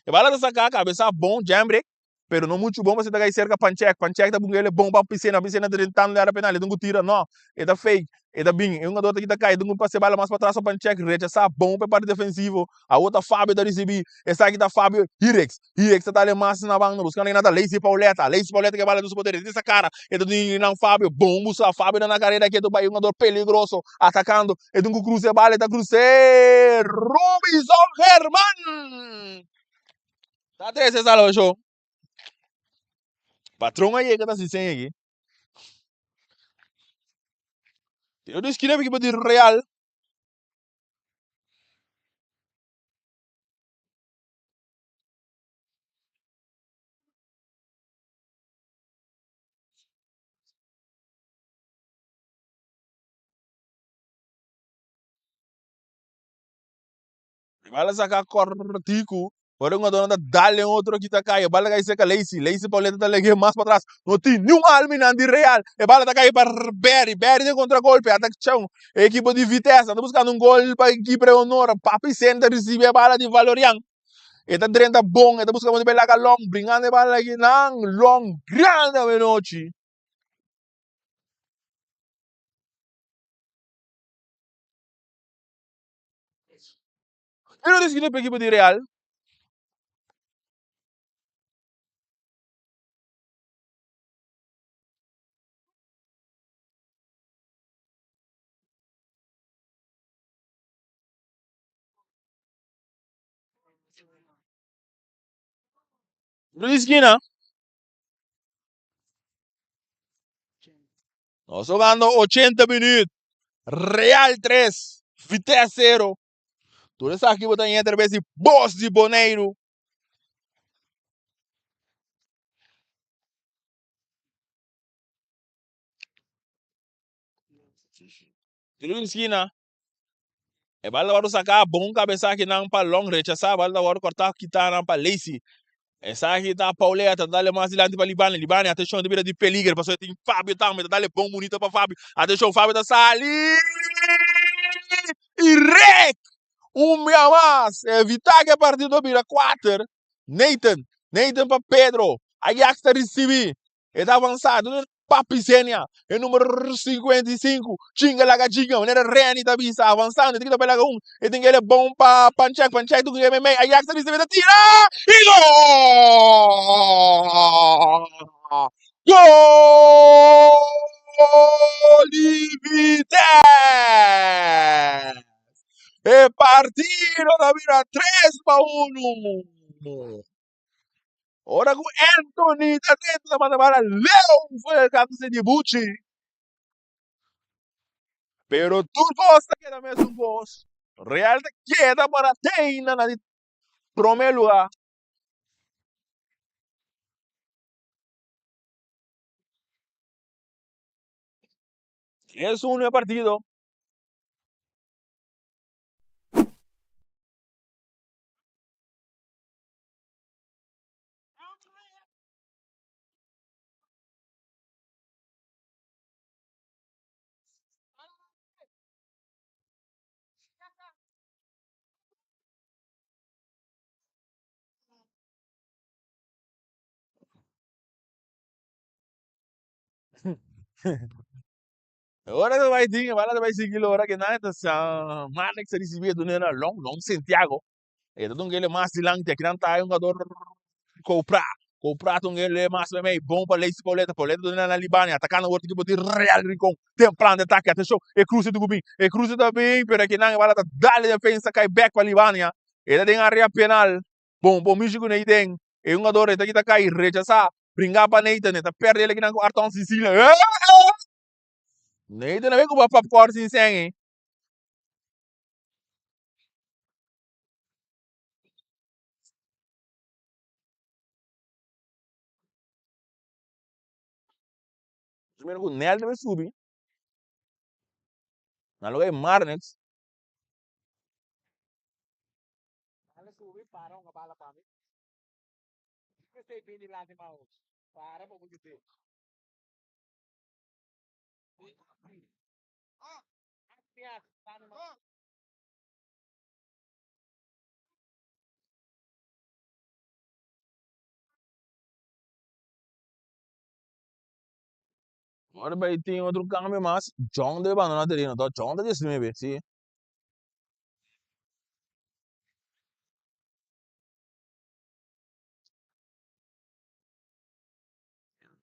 E bala ta saca cabeza bon, jambreak. Pero no muchu bon pasobra ta kai serka Panchek. Panchek ta bunga el e bon pa Pisena. Pisena ta drentando den area penal. E tin ku tira. No, e ta fake. E ta bin. E hungador ta kita kai. E tin ku pasa e bala mas patras pa Panchek. Rechasá bon pa e parti defensivo. Awor ta Fabio ta risibí. Esaki ta Fabio Hirex. Hirex ta dal e mas na banda. Buskando kinan ta Lacey Pauletta. Lacey Pauletta ke bala den su poder. E tin sa kara. E ta tin nan Fabio. Bon buska. Fabio ta na karera ketu bai. E hungador peligroso. Atakando. E tin ku krusa e bala. E ta krus'é. Robinson German! Ta trece salvacion. Patron a yega ta si seña aki. Tiro di esquina equipo di Real. Bala saka kòrtiku. Ora un jugador ta dal den otro kita kai. E bala ta kai serka Lacey. Lacey Pauleta ta lege mas patras. No tin niun alminan di Real. E bala ta kai pa Berry. Berry den kontragolpe. Atakshon. E ekipo di Vitesse ta buskando un gol pa ekipo de honor. Papi Sen ta risibi e bala di Valorian. E ta drenta bon. E ta buska modo pa e laga long. Bringando e bala aki nan. Long grandi awenochi. Tiro di skina pa ekipo di Real. Tiro di skina. Nos jugando 80 minuut. Real 3, Vitesse 0. Tur esaki bo ta ñe atrabes di Bos di Boneiru. Tiro di skina. E bal ta wòrdu saká bon kabesa akinan pa Long rechasá bal ta wòrdu kòrtá kitá nan pa Lacey. Esaki ta Paulea ta dale mas dilanti pa Libani. Libani atenshon ta bira di peliger pasobra tin Fabio tambe ta dale bon bunito pa Fabio. Atenshon Fabio ta sali i rek un bia mas evitá ku e partido bira kuater. Nathan, Nathan pa Pedro. Ajax ta risibí. E ta avansá duna Papi Zenia, e numero 55, chinga laga chinga, manera Reni ta bisa, avansando, e tin ki ta bai laga un, e tin kere bon pa Panchek, Panchek tu kere meimei, Ajax ta risibi, ta tira, i gol! Gol di Vitesse! E partido ta bira 3-1. Ora ku Anthony ta dentro ta manda bala leu for el kantu di Buchi. Pero tur kos ta keda mesun kos. Real ta keda para teina na di prome lugar. Es uno e partido. Ora ta bai tin, bala ta bai sigui ora que nan ta sa Marlex ta ricibi e na long long Santiago. E ta dun kele mas dilanti aki nan ta hay un jugador Copra. Copra ta un kele mas mei bon pa Lacey Pauleta. Pauleta duna na Libani atacando awor ekipo di Real Rincon. Den plan di atake atencion e cruce ta ku bin. E cruce ta bin pero aki nan e bala ta dale defensa kai bek pa Libania. E ta den area penal. Bon bon mishi ku nei den. E hungador e ta kita kai rechasa. Bringa pa Nathan e ta perde el aki nan ku Arton Sicilia. Nathan a bin ku popcorn sin sen e. Primero ku Nel debe subi na lugar di Marnix. Ora bai tin otro cambio mas, John debe bandona tereno, to John ta 19, si.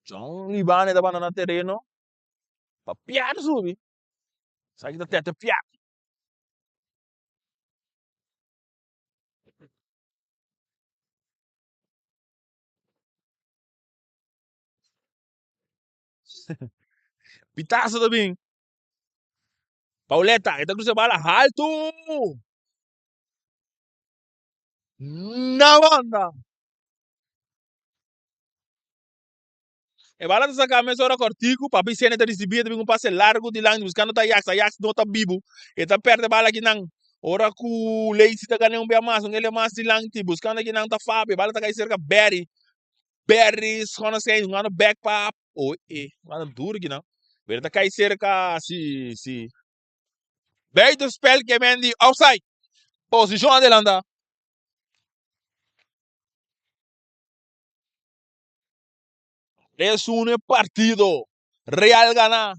John Libane ta bandona tereno pa Piar subi. Sa ki ta tete Piar. Pitazo ta bin. Pauleta, e ta cruza bala halto. Na banda. E bala ta saca mesora cortico. Papi Sene ta ricibi, e ta bin un pase largo dilanti buscando ta Ajax. Ajax no ta bibu. E ta perde bala akinan. Ora ku Lacey ta gana un bia mas, un ele mas dilanti, buskando aki nan ta Fabio, bala ta kai serka Barry. Barry Schonestein jugando back pa oh eh, jugando duro aki nan. Pero ta kai serka si si. Buitenspel ke men di offside. Posishon adelanta. 3-1 e partido. Real gana.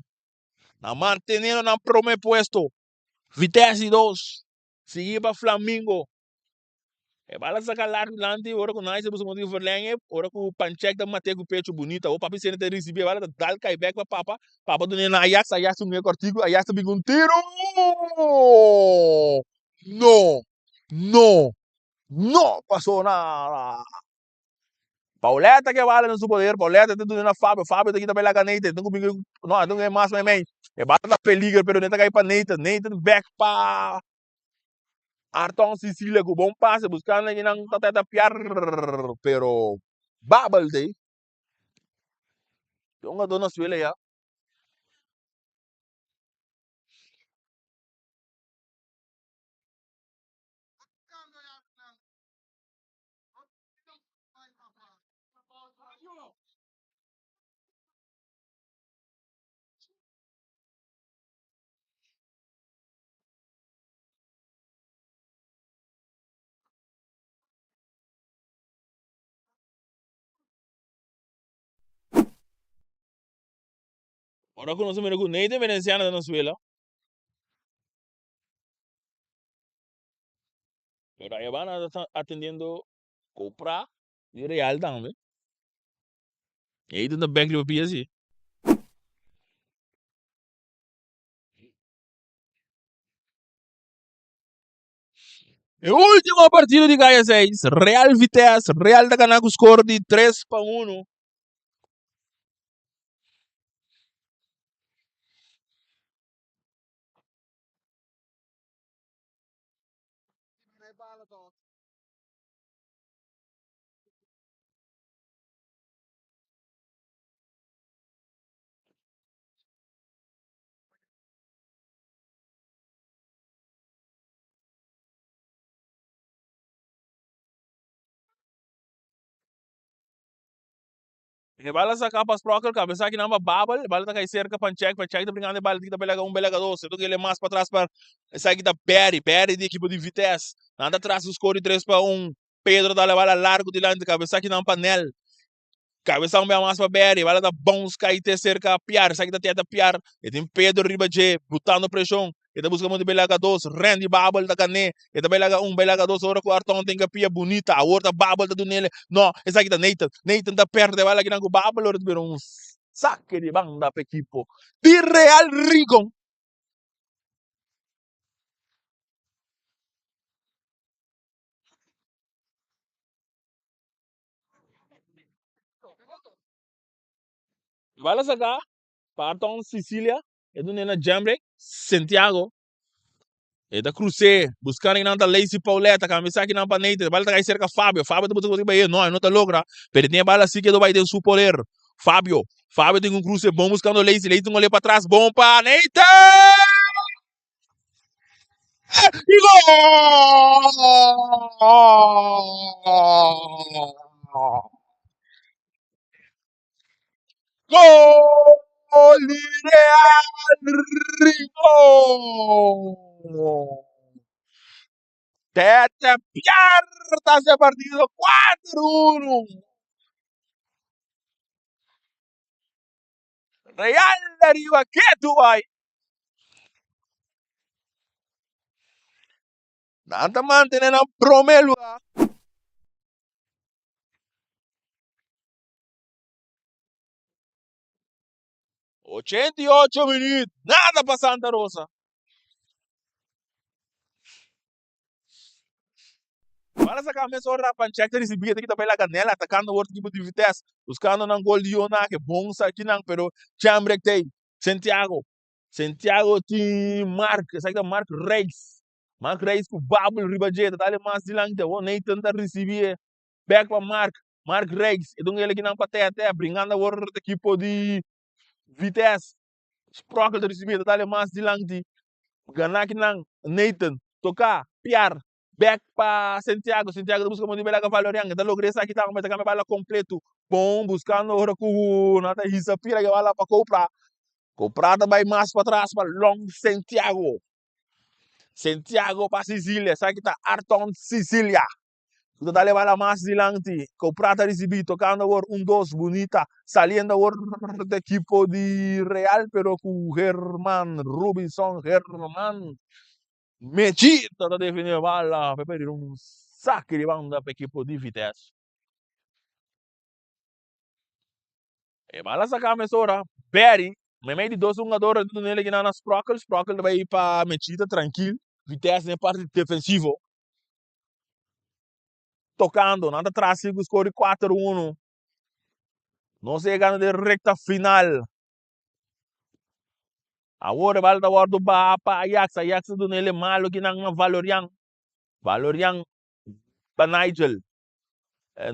Nan manteniendo nan prome puesto. Vitesse di dos. Sigui pa Flamingo. E bala saca largo dilanti ora cu Nice busca motivo verlenge. Ora cu Panchek ta mate cu pecho bunita. O papi Sene ta ricibi e bala ta dal cay bek pa papa. Papa dune na Ajax. Ajax ta hunga cortico. Ajax ta bin cu un tiro. No. No. No pasó nada. Pauleta ke bala den su poder, Pauleta ta duna na Fabio, Fabio ta kita pa e laga Nathan, tin ku bin no, tin ku mas meimei, e bala ta peliger pero ne ta kai pa Nathan, Nathan bek pa Arton Cecilia ku bon pase buskando kinan ta tata piar pero Babel ta ei. Tin un hungador na suela ya. Ora ku nos a mira ku Nathan Venenciano ta na suela. Pero Ayabana ta atendiendo Copra di Real tambe. Nathan ta bek riba pia si. E ultimo partido di Kaya 6, Real Vitesse, Real ta gana ku score di 3-1. E bala saca pa Sprokel, cabeza aki nan pa Babel, e bala ta cay cerca Panchek, Panchek ta brincando e bala ta belega un, belega dos, eto kele mas patras pa esaki ta Barry, Barry di ekipo di Vitesse, nan ta tras un score di 3-1, Pedro ta dal e bala largo dilanti, cabeza aki nan pa Nel, cabeza un bia mas pa Barry, e bala ta bounce cay te cerca Piar, esaki ta teta Piar, e tin Pedro riba dje, botando presion, E ta buska monti bai laga dos, Randy Babel ta gané, e ta bai laga un, bai laga dos, ora ku Arton tin kapia bunita, awor ta Babel ta dunele, no, esaki ta Nathan, Nathan ta perde bala kinan ku Babel, ora ta bira un sake di banda pa ekipo di Real Rincon. Bala saka pa Arton Sicilia. E dun'é na Jambre Santiago. E ta krus'é, buskando kinan ta Lacey Pauletta, kambia esakinan pa Nathan. E bala ta kai serka Fabio. Fabio ta buska pa e. No, e no ta logra. Pero e tin e bala si ke ta bai den su poder. Fabio. Fabio tin un kruse bon buskando Lacey. Lacey tin un olé patras. Bon pa Nathan! I gol! Gol di Real Rincon! Tete Piar ta haci e partido 4-1. Real ariba ketu bai. Nan ta mantene nan prome lugar. 88 minuut, nada pa Santa Rosa. Para saca mesora Panchek ta ricibi ta kita bay la Canela atacando awor equipo di Vitesse buscando nan gol di Yonake bon sa kinan pero Chambrek tey Santiago Santiago tin Mark esaki ta Mark Reis Mark Reis cu Babel riba dje ta dale mas dilanti awor Nathan ta ricibi e Bek pa Mark, Mark Rijks, e dunga el akinan pa tètè, bringando awor ekipo di Vitesse. Sprockel ta risibi, ta dale mas dilanti. Gana akinan Nathan. Toká, piar, bèk pa Santiago. Santiago ta buska mondi belaga Valorian. E ta logra esaki tambe. Ta kambia bala kompletu. Bon, buskando ora ku nan ta hisa pira ke bala pa Copra. Copra ta bai mas patras pa Long Santiago. Santiago pa Sicilia. Esaki ta Arton Sicilia. Ku ta dal e bala mas dilanti. Copra ta risibí tokando awor un dos bunita. Saliendo awor di ekipo di Real pero ku German Rubinson German Mechita ta defende e bala pa perde un saki di banda pa ekipo di Vitesse. E bala saka mesora Barry meimei di dos hungador a dun'el aki na Sprockel. Sprockel ta bai pa Mechita trankil. Vitesse den e parti defensivo. Tocando, nan ta tras si cu score di cuater uno. Nos a yegando den recta final. Awor e bala ta wordo baha pa Ajax. Ajax ta duna el e malo ki nan na Valorian. Valorian pa Nigel.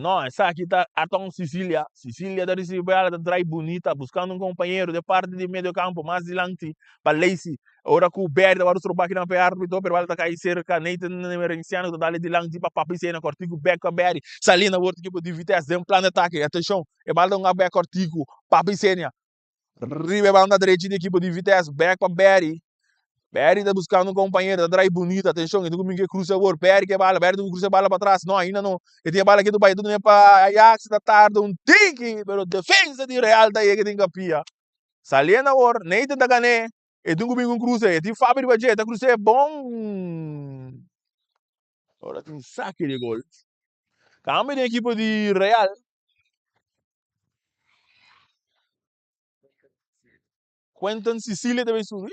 No, esaki ta Aton Sicilia. Sicilia ta ricibi bala, ta draai bunita, buscando un compañero den parti di medio campo, mas dilanti pa Lacey. Ora cu Berry ta worde stroba kinan pa e arbitro, pero bala ta cay cerca Nathan Emerenciano cu ta dale dilanti pa Papi Sena, cortico bek pa Berry. Saliendo awor ekipo di Vitesse den plan di atake. Atencion, e bala ta hunga bek cortico, Papi Sena Riba e banda drechi di ekipo di Vitesse, bek pa Barry. Barry ta buscando un compañero, ta draai bunito, atencion, e tin cu bin ke cruza awor, Barry ke bala, Barry tin cu cruza e bala pa tras, no, ainda no, e tin e bala ketu bai, e ta dune pa Ajax, ta tarda un tiki, pero defensa di Real ta yega tin capia. Saliendo awor, Nathan ta gane, e tin cu bin cu un cruze, e tin Fabi riba dje, ta cruze bon. Ora tin sake di gol. Cambio den ekipo di Real. Quentin Cecilia ta bay subi.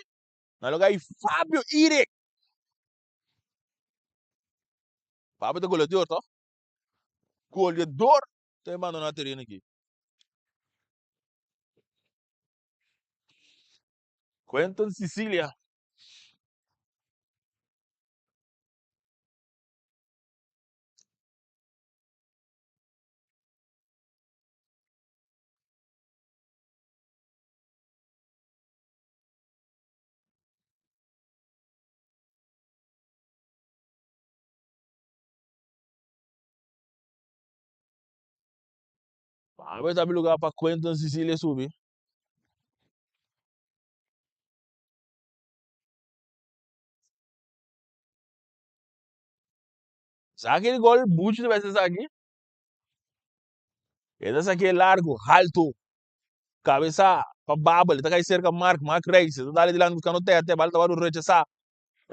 Na lugar di Fabio Irek. Fabio ta goleador, toch? Goleador ta bandona tereno aki. Quentin Cecilia. Fabio ta lugar pa Quentin Cecilia subi. Saki di gol, Buchi ta bes esaki. E ta saki largo, halto. Cabeza pa Babel, e ta kai cerca Mark, Mark Reis, e ta dale dilanti buscando Tete, bal ta wòrdu rechasá.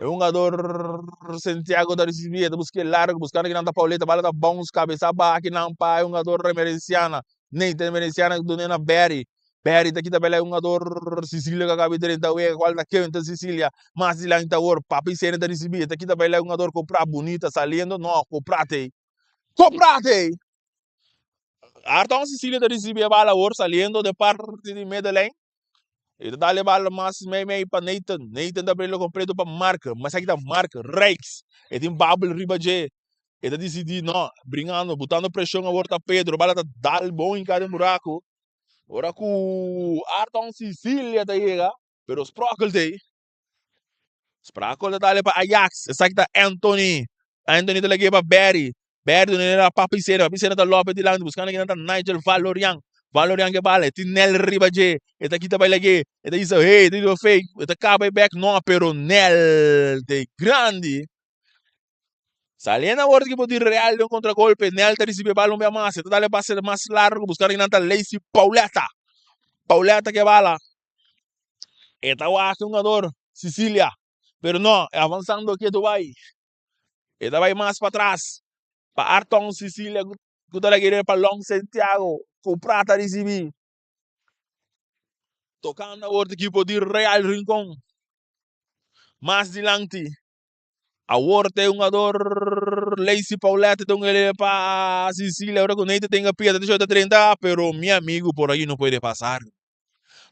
E hungador Santiago ta risibí, e ta busk'é largo, buscando kinan ta Pauleta, bala ta bounce, cabeza baha kinan pa e hungador Emerenciana. Nathan Emerenciana dun'é na Barry. Barry ta kita bela e hungador Cecilio ku a kaba di drenta wega, kual ta Kevin Cecilia. Mas dilanti ta awor Papi Sene ta risibí, e ta kita bela e hungador Koprá bunita saliendo, no, Koprá t'ei. Koprá t'ei! Arton Cecilio ta risibí e bala awor saliendo den parti di middenlijn. E ta dal e bala mas mei mei pa Nathan. Nathan ta brelo completo pa Mark. Mas aki ta Mark Rijks. E tin Babel riba dje. E ta disidí no, bringando, botando preshon awor ta Pedro. Bala ta dal bon hinká den buraku. Ora ku Arton Cecilia ta yega, pero Sprockel ta ei. Sprakel ta dale pa Ajax. Esaki ta Anthony. Anthony ta lag'é pa Barry. Barry duna el a Papi Sena. Papi Sena ta lope dilanti buskando kinan ta Nigel Valorian. Valorian ke bala. E tin Nel riba dje. E ta kita bai lag'é. E ta bisa hey, e ta bisa fake. E ta kaba e bek. No, pero Nel ta e grandi. Saliendo awor ekipo di Real den un contragolpe. Nel ta risibi e bala un bia mas. E ta dale pase mas largo buskando kinan ta Lacey Pauletta. Pauletta ke bala. E ta wak e hungador Sicilia, pero no, e avansando ketu bai. E ta bai mas patras pa Arton Sicilia ku ta lag'e pa Long Santiago ku Prata risibi. Tokando awor di ekipo di Real Rincon. Mas dilanti awor ta e hungador Lacey Paulette ta hunga pa Sicilia ora ku Neyta tenga pia ta ta drenta pero mi amigo por ahi no puede pasar.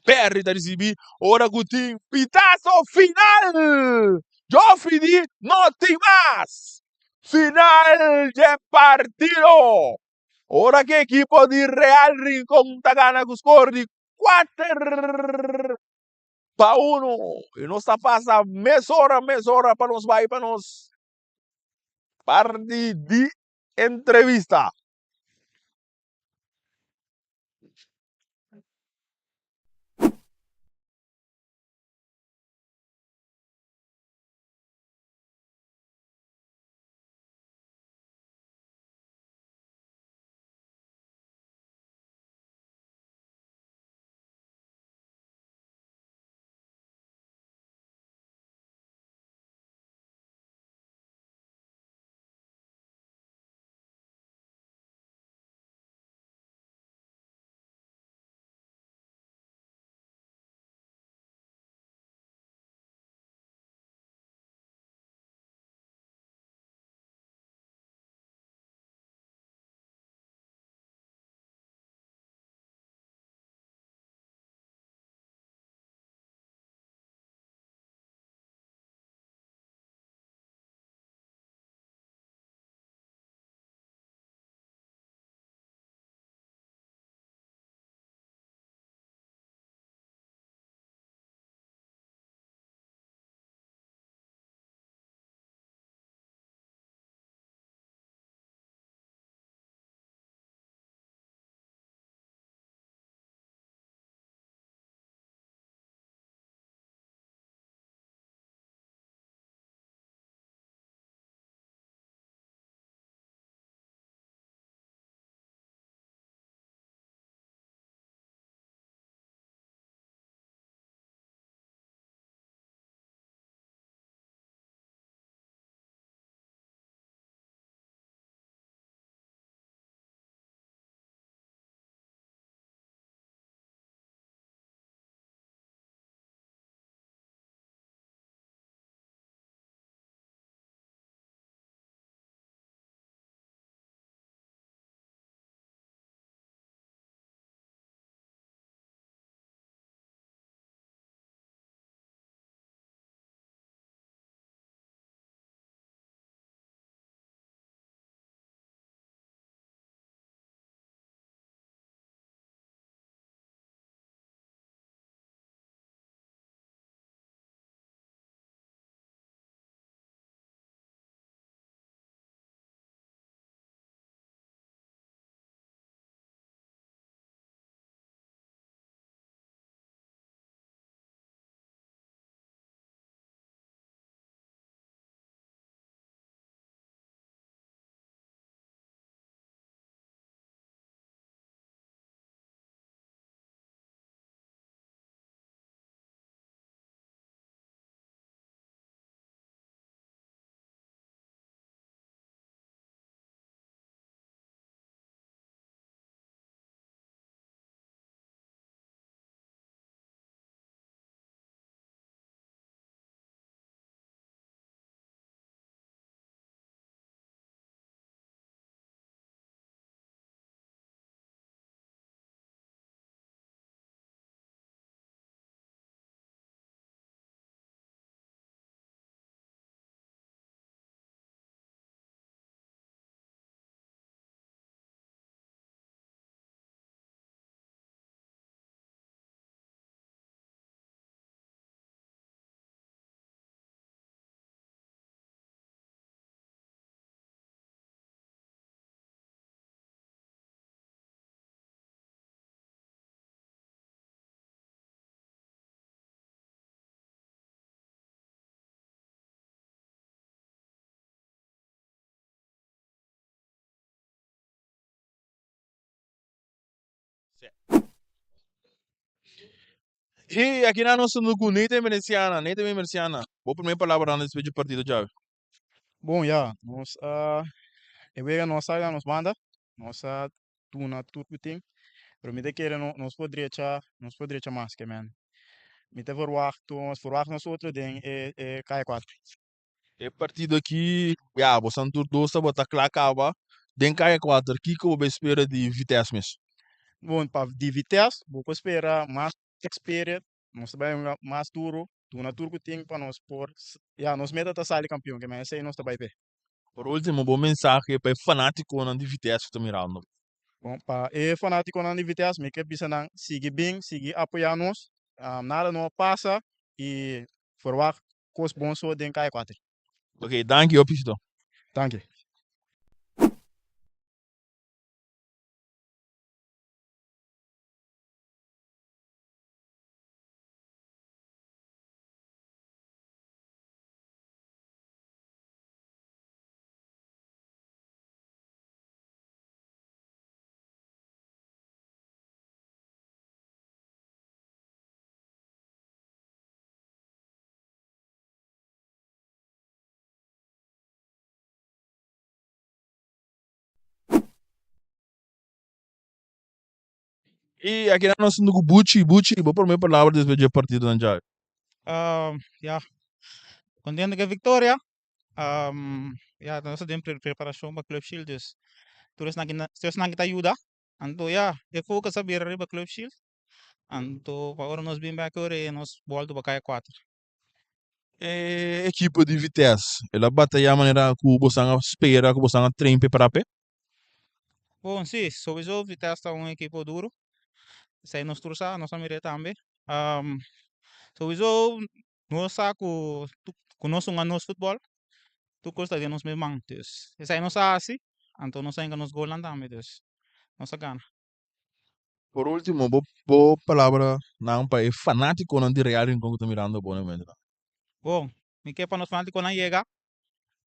Perry ta risibi ora ku tin pitazo final. Joffrey di no tin mas. Final dje partido. Ora ku ekipo di Real Rincon ta gana ku skor di 4. pa 1. I nos ta pasa mesora mesora pa nos bai pa nos parti di entrevista. I aki nan nos ta ku Nathan Veneziana. Nathan Veneziana, bo promé palabranan despues dje partido djawe. Bon ya, nos a e wega no a salga nos banda, nos a duna tur ku tin, pero mi ta kere no nos por drecha nos por drecha mas ke men. Mi ta verwagt nos verwagt nos otro den e e kaya kuater. E partido aki, ya, bosan tur dos tabata kla kaba den kaya kuater. Kiko bo bay spera di Vitesse mes? Bon, pa di Vitesse bo por spera mas spirit, nos ta bay hunga mas duro, duna tur ku tin pa nos por, ya, nos meta ta sali kampion, ke men esei nos ta bay p'e. Por ultimo, bo mensahe pa e fanatikonan di Vitesse ku ta mirando. Bon, pa e fanatikonan di Vitesse mi ke bisa nan sigui bin, sigui apoya nos. Nada no a pasa i verwagt kos bon so den Kaya Kuater. Ok, danki hopi Sito. Danki. I aki nan nos sinti ku Buchi, Buchi, bo prome palabra despues dje partido nan djawe. Ya, contento ku e victoria. Ya, nos ta den preparacion pa Club Shield, dus tur esnan ki tur esnan ki ta yuda. Anto ya, e focus a bira riba Club Shield. Anto pa ora nos bin bek ora e nos bolto pa kaya kuater. E ekipo di Vitesse, el a bataya manera ku bosan a spera, ku bosan a train prepará p'e? Bon, si, souiso Vitesse ta un ekipo duru. Esei nos tur sa, nos a mir'é tambe. Souiso nos sa ku ku nos hunga nos futbòl, tur kos ta den nos mes man. Dus esei nos a hasi, anto nos a hinka nos golnan tambe, dus nos a gana. Por ultimo, bo bo palabranan pa e fanaticonan di Real Rincon cu ta mirando bo na momentonan. Bon, mi ke pa nos fanaticonan yega.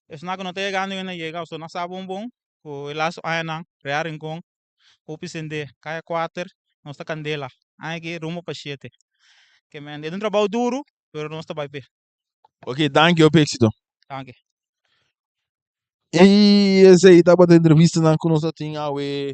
Esnan cu no ta yegando ainda yega, pasobra nan sa bon bon cu e laatste añanan Real Rincon hopi sende. Kaya kuater nos ta candela, aña aki rumbo pa shete. Ke men, e ta un trabou duru, pero nos ta bai p'e. Ok, danki, hopi exito. Danki. Y esey tabata entrevistanan cu nos a tin awe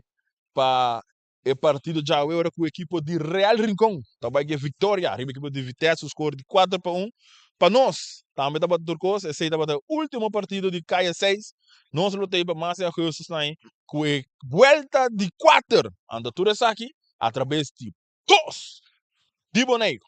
pa e partido djawe ora cu ekipo di Real Rincon ta bay ke victoria riba ekipo di Vitesse cu score di cuatro pa un. Pa nos tambe tabata tur cos, esey tabata e ultimo partido di Kaya seis. Nos lo tey pa mas di augustus nai cu e buelta di cuater. Anto tur esaki a traves di Bos di Boneiru.